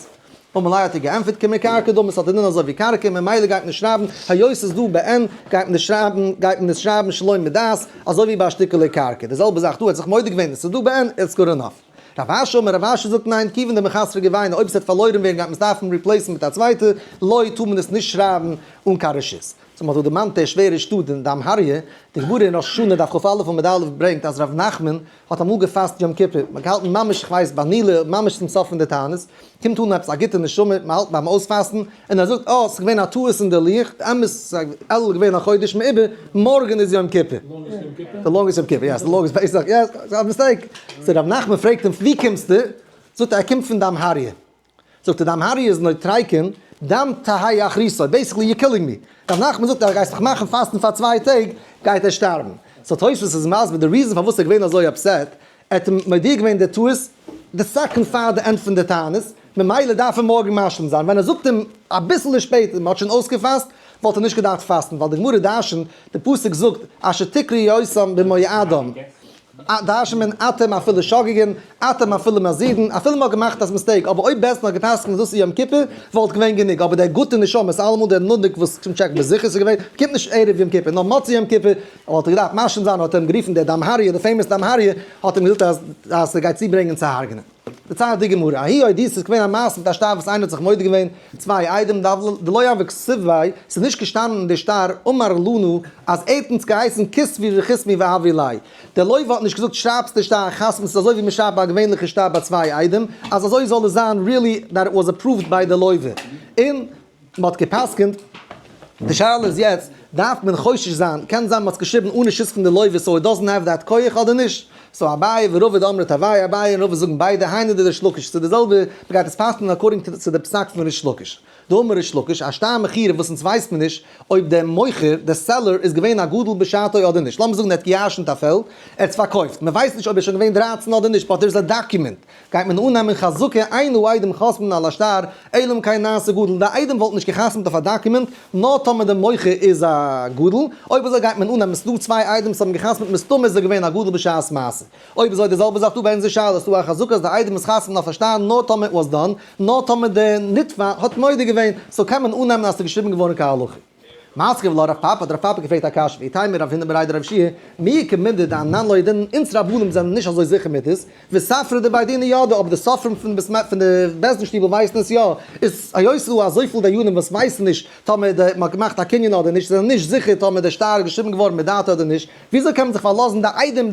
אמר ליה האט ער געענטפערט כמקרקעי דמי ס'האט א דין אזוי ווי קרקע ממילא גייט מען נישט שרייבן, היות ס'איז דא בעין גייט מען נישט שרייבן גייט מען עס שרייבן שלא מדעת, אזוי ווי ביי א שטיקעלע קרקע, די זעלבע זאך דא ער האט זיך מודה געווען עס איז דא בעין it's good enough. רב אשי אמר רב אשי זאגט ניין כיוון דמחסרא גוביינא אויב עס וועט פארלוירן ווערן גייט מען עס דארפן replace ן מיט א צווייטע, לא טאר מען עס נישט שרייבן אן קיין רשות. so מ'האט דא דערמאנט די שווערע שטאט אין דמהריא, די גמרא אין ראש השנה דף כ"א עמוד א' ברענגט אז ר' נחמן האט אמאל געפאסט יום כיפור, מ'האט געהאלטן ממש איך ווייס ביי נעילה ממש צום סוף פון די תענית, קומט אן עפעס א גוטע נשמה, מ'האלט ביים אויספאסטן, און ער זאגט אה ס'איז געווען א טעות אין די לוח, די אמת איז אלול געווען א חודש מעובר, מארגן איז יום כיפור. די longest יום כיפור, yes, די longest פסח, yes, ס'איז א mistake. so ר' נחמן פרעגט אים ווי קומסטו? זאגט ער ער קומט פון דמהריא. זאגט ער דמהריא איז נוטריקון, דם תהא אחריתו, basically you killing me. ר' נחמן זאגט אז גייסט מיך מאכן פאסטן פאר צוויי טעג, גייט ער שטארבן. so תוספות איז מסביר די reason פארוואס ער איז געווען אזוי upset, ער האט אים מודיע געווען די טעות די second פאר די end פון די תענית, ממילא דארף ער מארגן משלים זיין, ווען ער זאגט אים אביסעלע שפעטער מען האט שוין אויסגעפאסט, וואלט ער נישט געדארפט פאסטן, ווייל די גמרא דרשנ'ט, די פסוק זאגט אשר תקראו אותם במועדם. דרש'נט מען אתם אפילו שוגגין, אתם אפילו מזידין, אפילו מ'האט געמאכט א mistake, אבער אויב בית דין האט גע'פסק'נט אז דאס איז יום כיפור, וואלט געווען גענוג, אבער דער גוטע נשמה איז אלעמאל דער נודניק וואס צום טשעקן וואס זיכער ס'איז געווען, קומט נישט ערב יום כיפור, נאר מוצאי יום כיפור, וואלט ער געדארפט משלים זיין, האט אים גערופן דער דמהריה, דער famous דמהריה, האט אים געזאגט אז אז ס'גייט צוברענגען צו הרג'נען. דערציילט די גמרא, ההיא אודיתא איז געווען א מעשה מיט א שטר וואס איינער האט זיך מודה געווען, צוויי עדים, דלא הוה כתיב ביה, ס'איז נישט געשטאנען אין די שטר, אמר לנו, אז ער האט אונז געהייסן כתבו וחתמו והוו ליה. דער לוה האט נישט געזאגט שרייבסט די שטר חתמ'סט עס אזוי ווי מ'שרייבט ביי א געווענליכע שטר ביי צוויי עדים, אז אזוי זאל עס זיין really that it was approved by די לוה. און מ'האט גע'פסק'נט. די שאלה איז יעצט, דארף מען חושש זיין, קען זיין מ'האט עס געשריבן אן רשות פון די לוה so it doesn't have that כח אדער נישט? so אביי ורבא דאמרי תרוייהו, אביי און רבא זאגן ביידע היינו דריש לקיש, ס'איז די זעלבע, מ'גייט עס פסק'נען according צו די פסק פון ריש לקיש. דאמר ריש לקיש, א שטר מכירה וואס אונז ווייסט מען נישט אויב דער מוכר, דער seller, איז געווען א גדול בשעתו אדער נישט. לאמיר זאגן ער האט געירשנט א פעלד, ער האט עס פארקויפט, מען ווייסט נישט אויב ער איז שוין געווען 13 אדער נישט, but there איז א document, גייט מען אננעמען חזקה אין העדים חותמין על השטר, אלא אם כן נעשה גדול, די עדים וואלטן נישט געחתמ'ט אויף א document, נאר טאמער דער מוכר איז א גדול, אויב אזוי גייט מען אננעמען ס'דא צוויי עדים וואס האבן געחתמ'ט מסתמא איז ער געווען א גדול בשעת מעשה. אויב אזוי די זעלבע זאך דא ביי אונזער שאלה, ס'דא א חזקה אז די עדים איז חתמ'ן אויף א שטר נאר טאמער it was done, נאר טאמער די נתבע האט מודה געווען, so קען מען אננעמען אז ס'איז געשריבן געווארן כהלכה. מתקיף לה רב פפא, האט רב פפא געפרעגט א קשיא, ואיתימא רב הונא בריה דרב יהושע, מי איכא מידי דאנן לא ידעינן, אונז רבנים זענען נישט אזוי זיכער מיט עס, וספרי דבי דינא ידעי, אבער די סופרים פון די בית דין שטיבל ווייסן עס יא, איז היות ס'איז דא אזויפיל דיינים וואס ווייסן נישט טאמער די מ'האט געמאכט א קנין אדער נישט, זענען נישט זיכער טאמער די שטר איז געשריבן געווארן מדעתו אדער נישט, וויאזוי קען מען זיך פארלאזן די עדים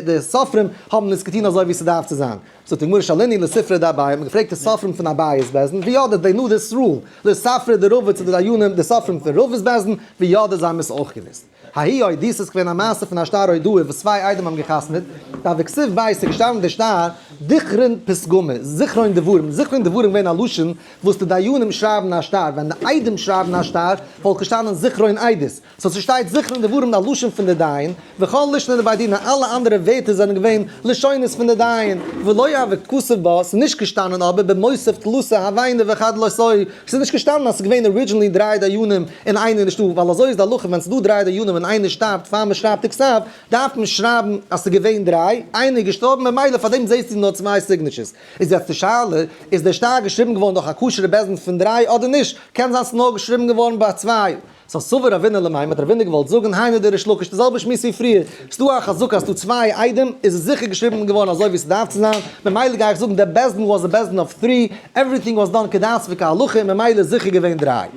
די סופרים האבן עס געטון אזוי ווי ס'דארף צו זיין? זאגט די גמרא שאלינהו לספרי דאביי, האט מען געפרעגט די סופרים פון אביי'ס בית דין, וידעי they knew this rule, לספרי דרבא צו די דיינים די סופרים פון רבא'ס בית דין, וידעי זיי האבן עס אויך געוואוסט. ההיא אודיתא איז געווען א מעשה פון א שטר הודאה וואס צוויי עדים האבן געחתמ'עט, דהוה כתיב ביה ס'איז געשטאנען די שטר דיכרון פתגמא, זכרון דברים, זכרון דברים געווען א לשון וואס די דיינים שרייבן א שטר, ווען די עדים שרייבן א שטר וואלט געשטאנען זכרון עדות, so ס'שטייט זכרון דברים א לשון פון די דיין, וכל לישנא דבי דינא אלע אנדערע ווערטער זענען געווען לשונות פון די דיין, ולא הוה כתיב בה, ס'איז נישט געשטאנען אבער במותב תלתא הוינא וחד לא תו, ס'איז נישט געשטאנען אז ס'איז געווען originally דריי דיינים און איינער איז נישטא, ווייל אזוי איז די הלכה ווען ס'איז דא דריי דיינים און איינער שטארבט פאר מ'שרייבט די כתב, דארף מען שרייבן אז ס'איז געווען דריי, איינער איז געשטארבן ממילא פארדעם זעסטו נאר צוויי signatures. איז יעצט די שאלה, איז דער שטר געשריבן געווארן דורך א כשר'ע בית דין פון דריי אדער נישט? קען זיין ס'איז נאר געשריבן געווארן ביי צוויי. so סבר רבינא למימר האט רבינא געוואלט זאגן היינו דריש לקיש די זעלבע שמועס ווי פריער, ס'דא א חזקה אז ס'דא צוויי עדים איז עס זיכער געשריבן געווארן אזוי ווי ס'דארף צו זיין, ממילא גיי איך זאגן דער בית דין was a בית דין of three, everything was done כדת וכהלכה און ממילא איז זיכער געווען דריי.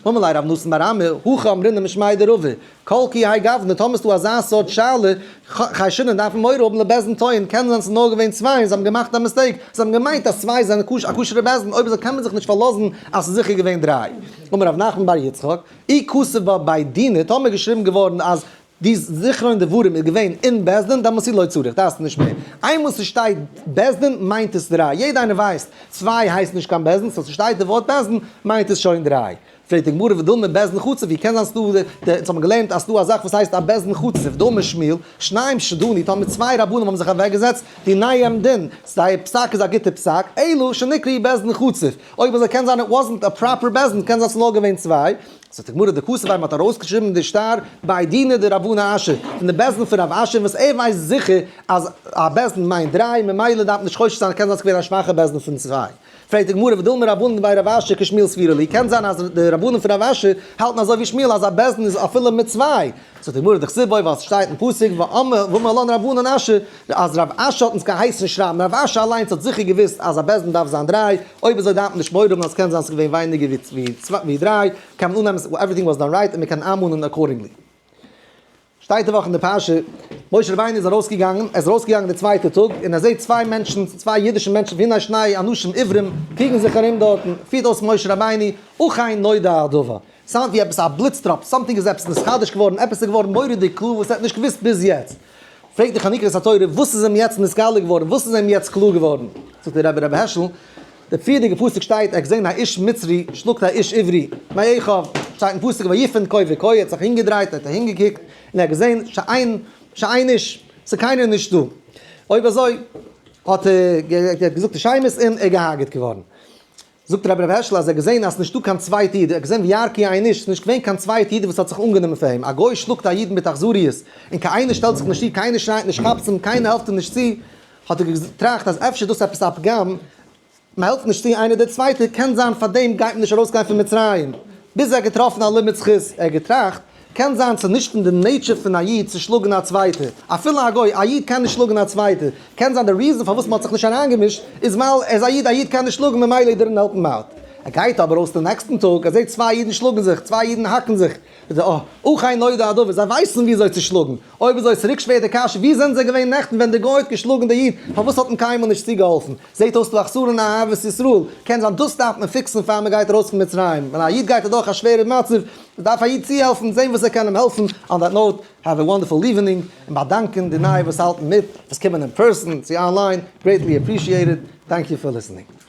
אמר ליה רב נתן בר אמי, הכי אמרינן משמיה דרבא, כל כי האי גוונא, טאמער ס'דא אזא סארט שאלה, חיישינן דארף מען מורא האבן לבית דין טועין, קען זיין ס'איז נאר געווען צוויי און זיי האבן געמאכט א mistake, זיי האבן געמיינט אז צוויי זענען א כשר'ע בית דין, אויב אזוי קען מען זיך נישט פארלאזן אז ס'איז זיכער געווען דריי. אמר רב נחמן בר יצחק, אי כתיב בה בי דינא, טאמער געשריבן געווארן אז די זכרון דברים איז געווען אין בית דין, דאמאלס איז לא צריך, דארפסטו נישט מער. איינמאל ס'שטייט בית דין מיינט עס דריי, יעדע איינער ווייסט צוויי הייסט נישט קיין בית דין, so ס'שטייט די ווארט בית דין מיינט עס שוין דריי. פרעגט די גמרא ודילמא בית דין חצוף, ווי קען זיין ס'דא, אונז האבן געלערנט אז ס'דא א זאך וואס הייסט א בית דין חצוף, דאמר שמואל, שניים שדנו, טאמער צוויי רבנים האבן זיך אוועקגעזעצט, דיניהם דין, זייער פסק איז א גוטע פסק, אלא שנקראו בית דין חצוף, אויב אזוי קען זיין it wasn't a proper בית דין, קען זיין ס'איז נאר געווען צוויי, זאגט די גמרא דכתיב ביה מ'האט ארויסגעשריבן די שטר בי דינא דרב אשי, פון די בית דין פון רב אשי וואס ער ווייסט זיכער אז א בית דין מיינט דריי, ממילא דארף מען נישט חושש זיין קען זיין ס'איז געווען א שוואכע בית דין פון צוויי. פרעגט די גמרא ודילמא רבנן דבי רב אשי כשמואל סבירא להו, קען זיין אז די רבנים פון רב אשי האלטן אזוי ווי שמואל אז א בית דין איז אפילו מיט צוויי, זאגט די גמרא דכתיב ביה ווייל ס'שטייט אין פסוק ואמר לן רב אשי אז רב אשי האט אונז געהייסן שרייבן, רב אשי אליינס האט זיכער געוואוסט אז א בית דין דארף זיין דריי, אויב אזוי דארף מען נישט מורא האבן אז ס'קען זיין ס'איז געווען ווייניגער ווי דריי, קען מען אננעמען everything was done right און מ'קען איינמאנען accordingly. שטייט די וואך אין די פרשה, משה רבינו איז ארויסגעגאנגען, ער איז ארויסגעגאנגען די צווייטע טאג, און ער זעט צוויי מענטשן, צוויי אידישע מענטשן, והנה שני אנשים עברים, קריגן זיך ארום דארטן, פירט אויס משה רבינו, אכן נודע הדבר, sound ווי עפעס א בליץ טראפ, something איז עפעס נתחדש געווארן, עפעס איז געווארן מורא'דיג קלאר וואס ער האט נישט געוואוסט ביז יעצט. פרעגט די חנוכת התורה, וואס איז אים יעצט נתגלה געווארן, וואס איז אים יעצט קלאר געווארן? זאגט דער רבי רבי העשל, די פריערדיגע פסוק שטייט ער האט געזען א איש מצרי שלאגט א איש עברי, מאחיו, שטייט אין פסוק ויפן כה וכה, ער האט זיך אהינגעדרייט, ער האט אהינגעקוקט, און ער האט געזען שאין שאין איש, ס'איז קיינער נישט דא. אויב אזוי האט ער געזאגט די שמות און ער געהארגעט געווארן. זאגט רבי ר' הערשל אז ער האט געזען אז ס'נישטא קיין צווייטע איד, ער האט געזען ווי ירקי איין איש, ס'נישט געווען קיין צווייטע איד וואס האט זיך אנגענומען פאר אים, א גוי שלאגט א איד מיט אכזריות, און קיינער שטעלט זיך נישט צו, קיינער שרייט נישט כאפצעם, קיינער העלפט אים נישט צו, האט ער געטראכט אז אפשר איז דאס עפעס א פגם, מ'העלפט נישט צו איינער דער צווייטער, קען זיין פאר דעם גייט מען נישט ארויסגיין פון מצרים, ביז ער האט געטראפן א לימוד זכות, ער האט געטראכט, קען זיין ס'איז נישט אין די nature פון א איד צו שלאגן א צווייטער, אפילו א גוי, א איד קען נישט שלאגן א צווייטער, קען זיין די reason פארוואס מ'האט זיך נישט אריינגעמישט איז ווייל ער איז א איד, א איד קען נישט שלאגן ממילא he didn't help him out. ער גייט אבער אויס די נעקסטן טאג, ער זעט צוויי אידן שלאגן זיך, צוויי אידן האקן זיך, איז ער אה, אכן נודע הדבר, זיי ווייסן וויאזוי צו שלאגן, אויב אזוי איז צוריק שווער די קשיא, ווי זענען זיי געווען נעכטן ווען די גוי האט געשלאגן די איד, פארוואס האט מען קיינמאל נישט צוגעהאלפן? זעט אויס ס'דא א חסרון אין אהבת ישראל, קען זיין דאס דארף מען פיקסן פאר מען גייט ארויס פון מצרים, ווען א איד גייט אדורך א שווערע מצב, דארף א איד צוהעלפן, זען וואס ער קען אים העלפן, on that note, have a wonderful evening, און באדאנקען די נייע וואס האלטן מיט, וואס קומען in person צו online, greatly appreciated, thank you for listening.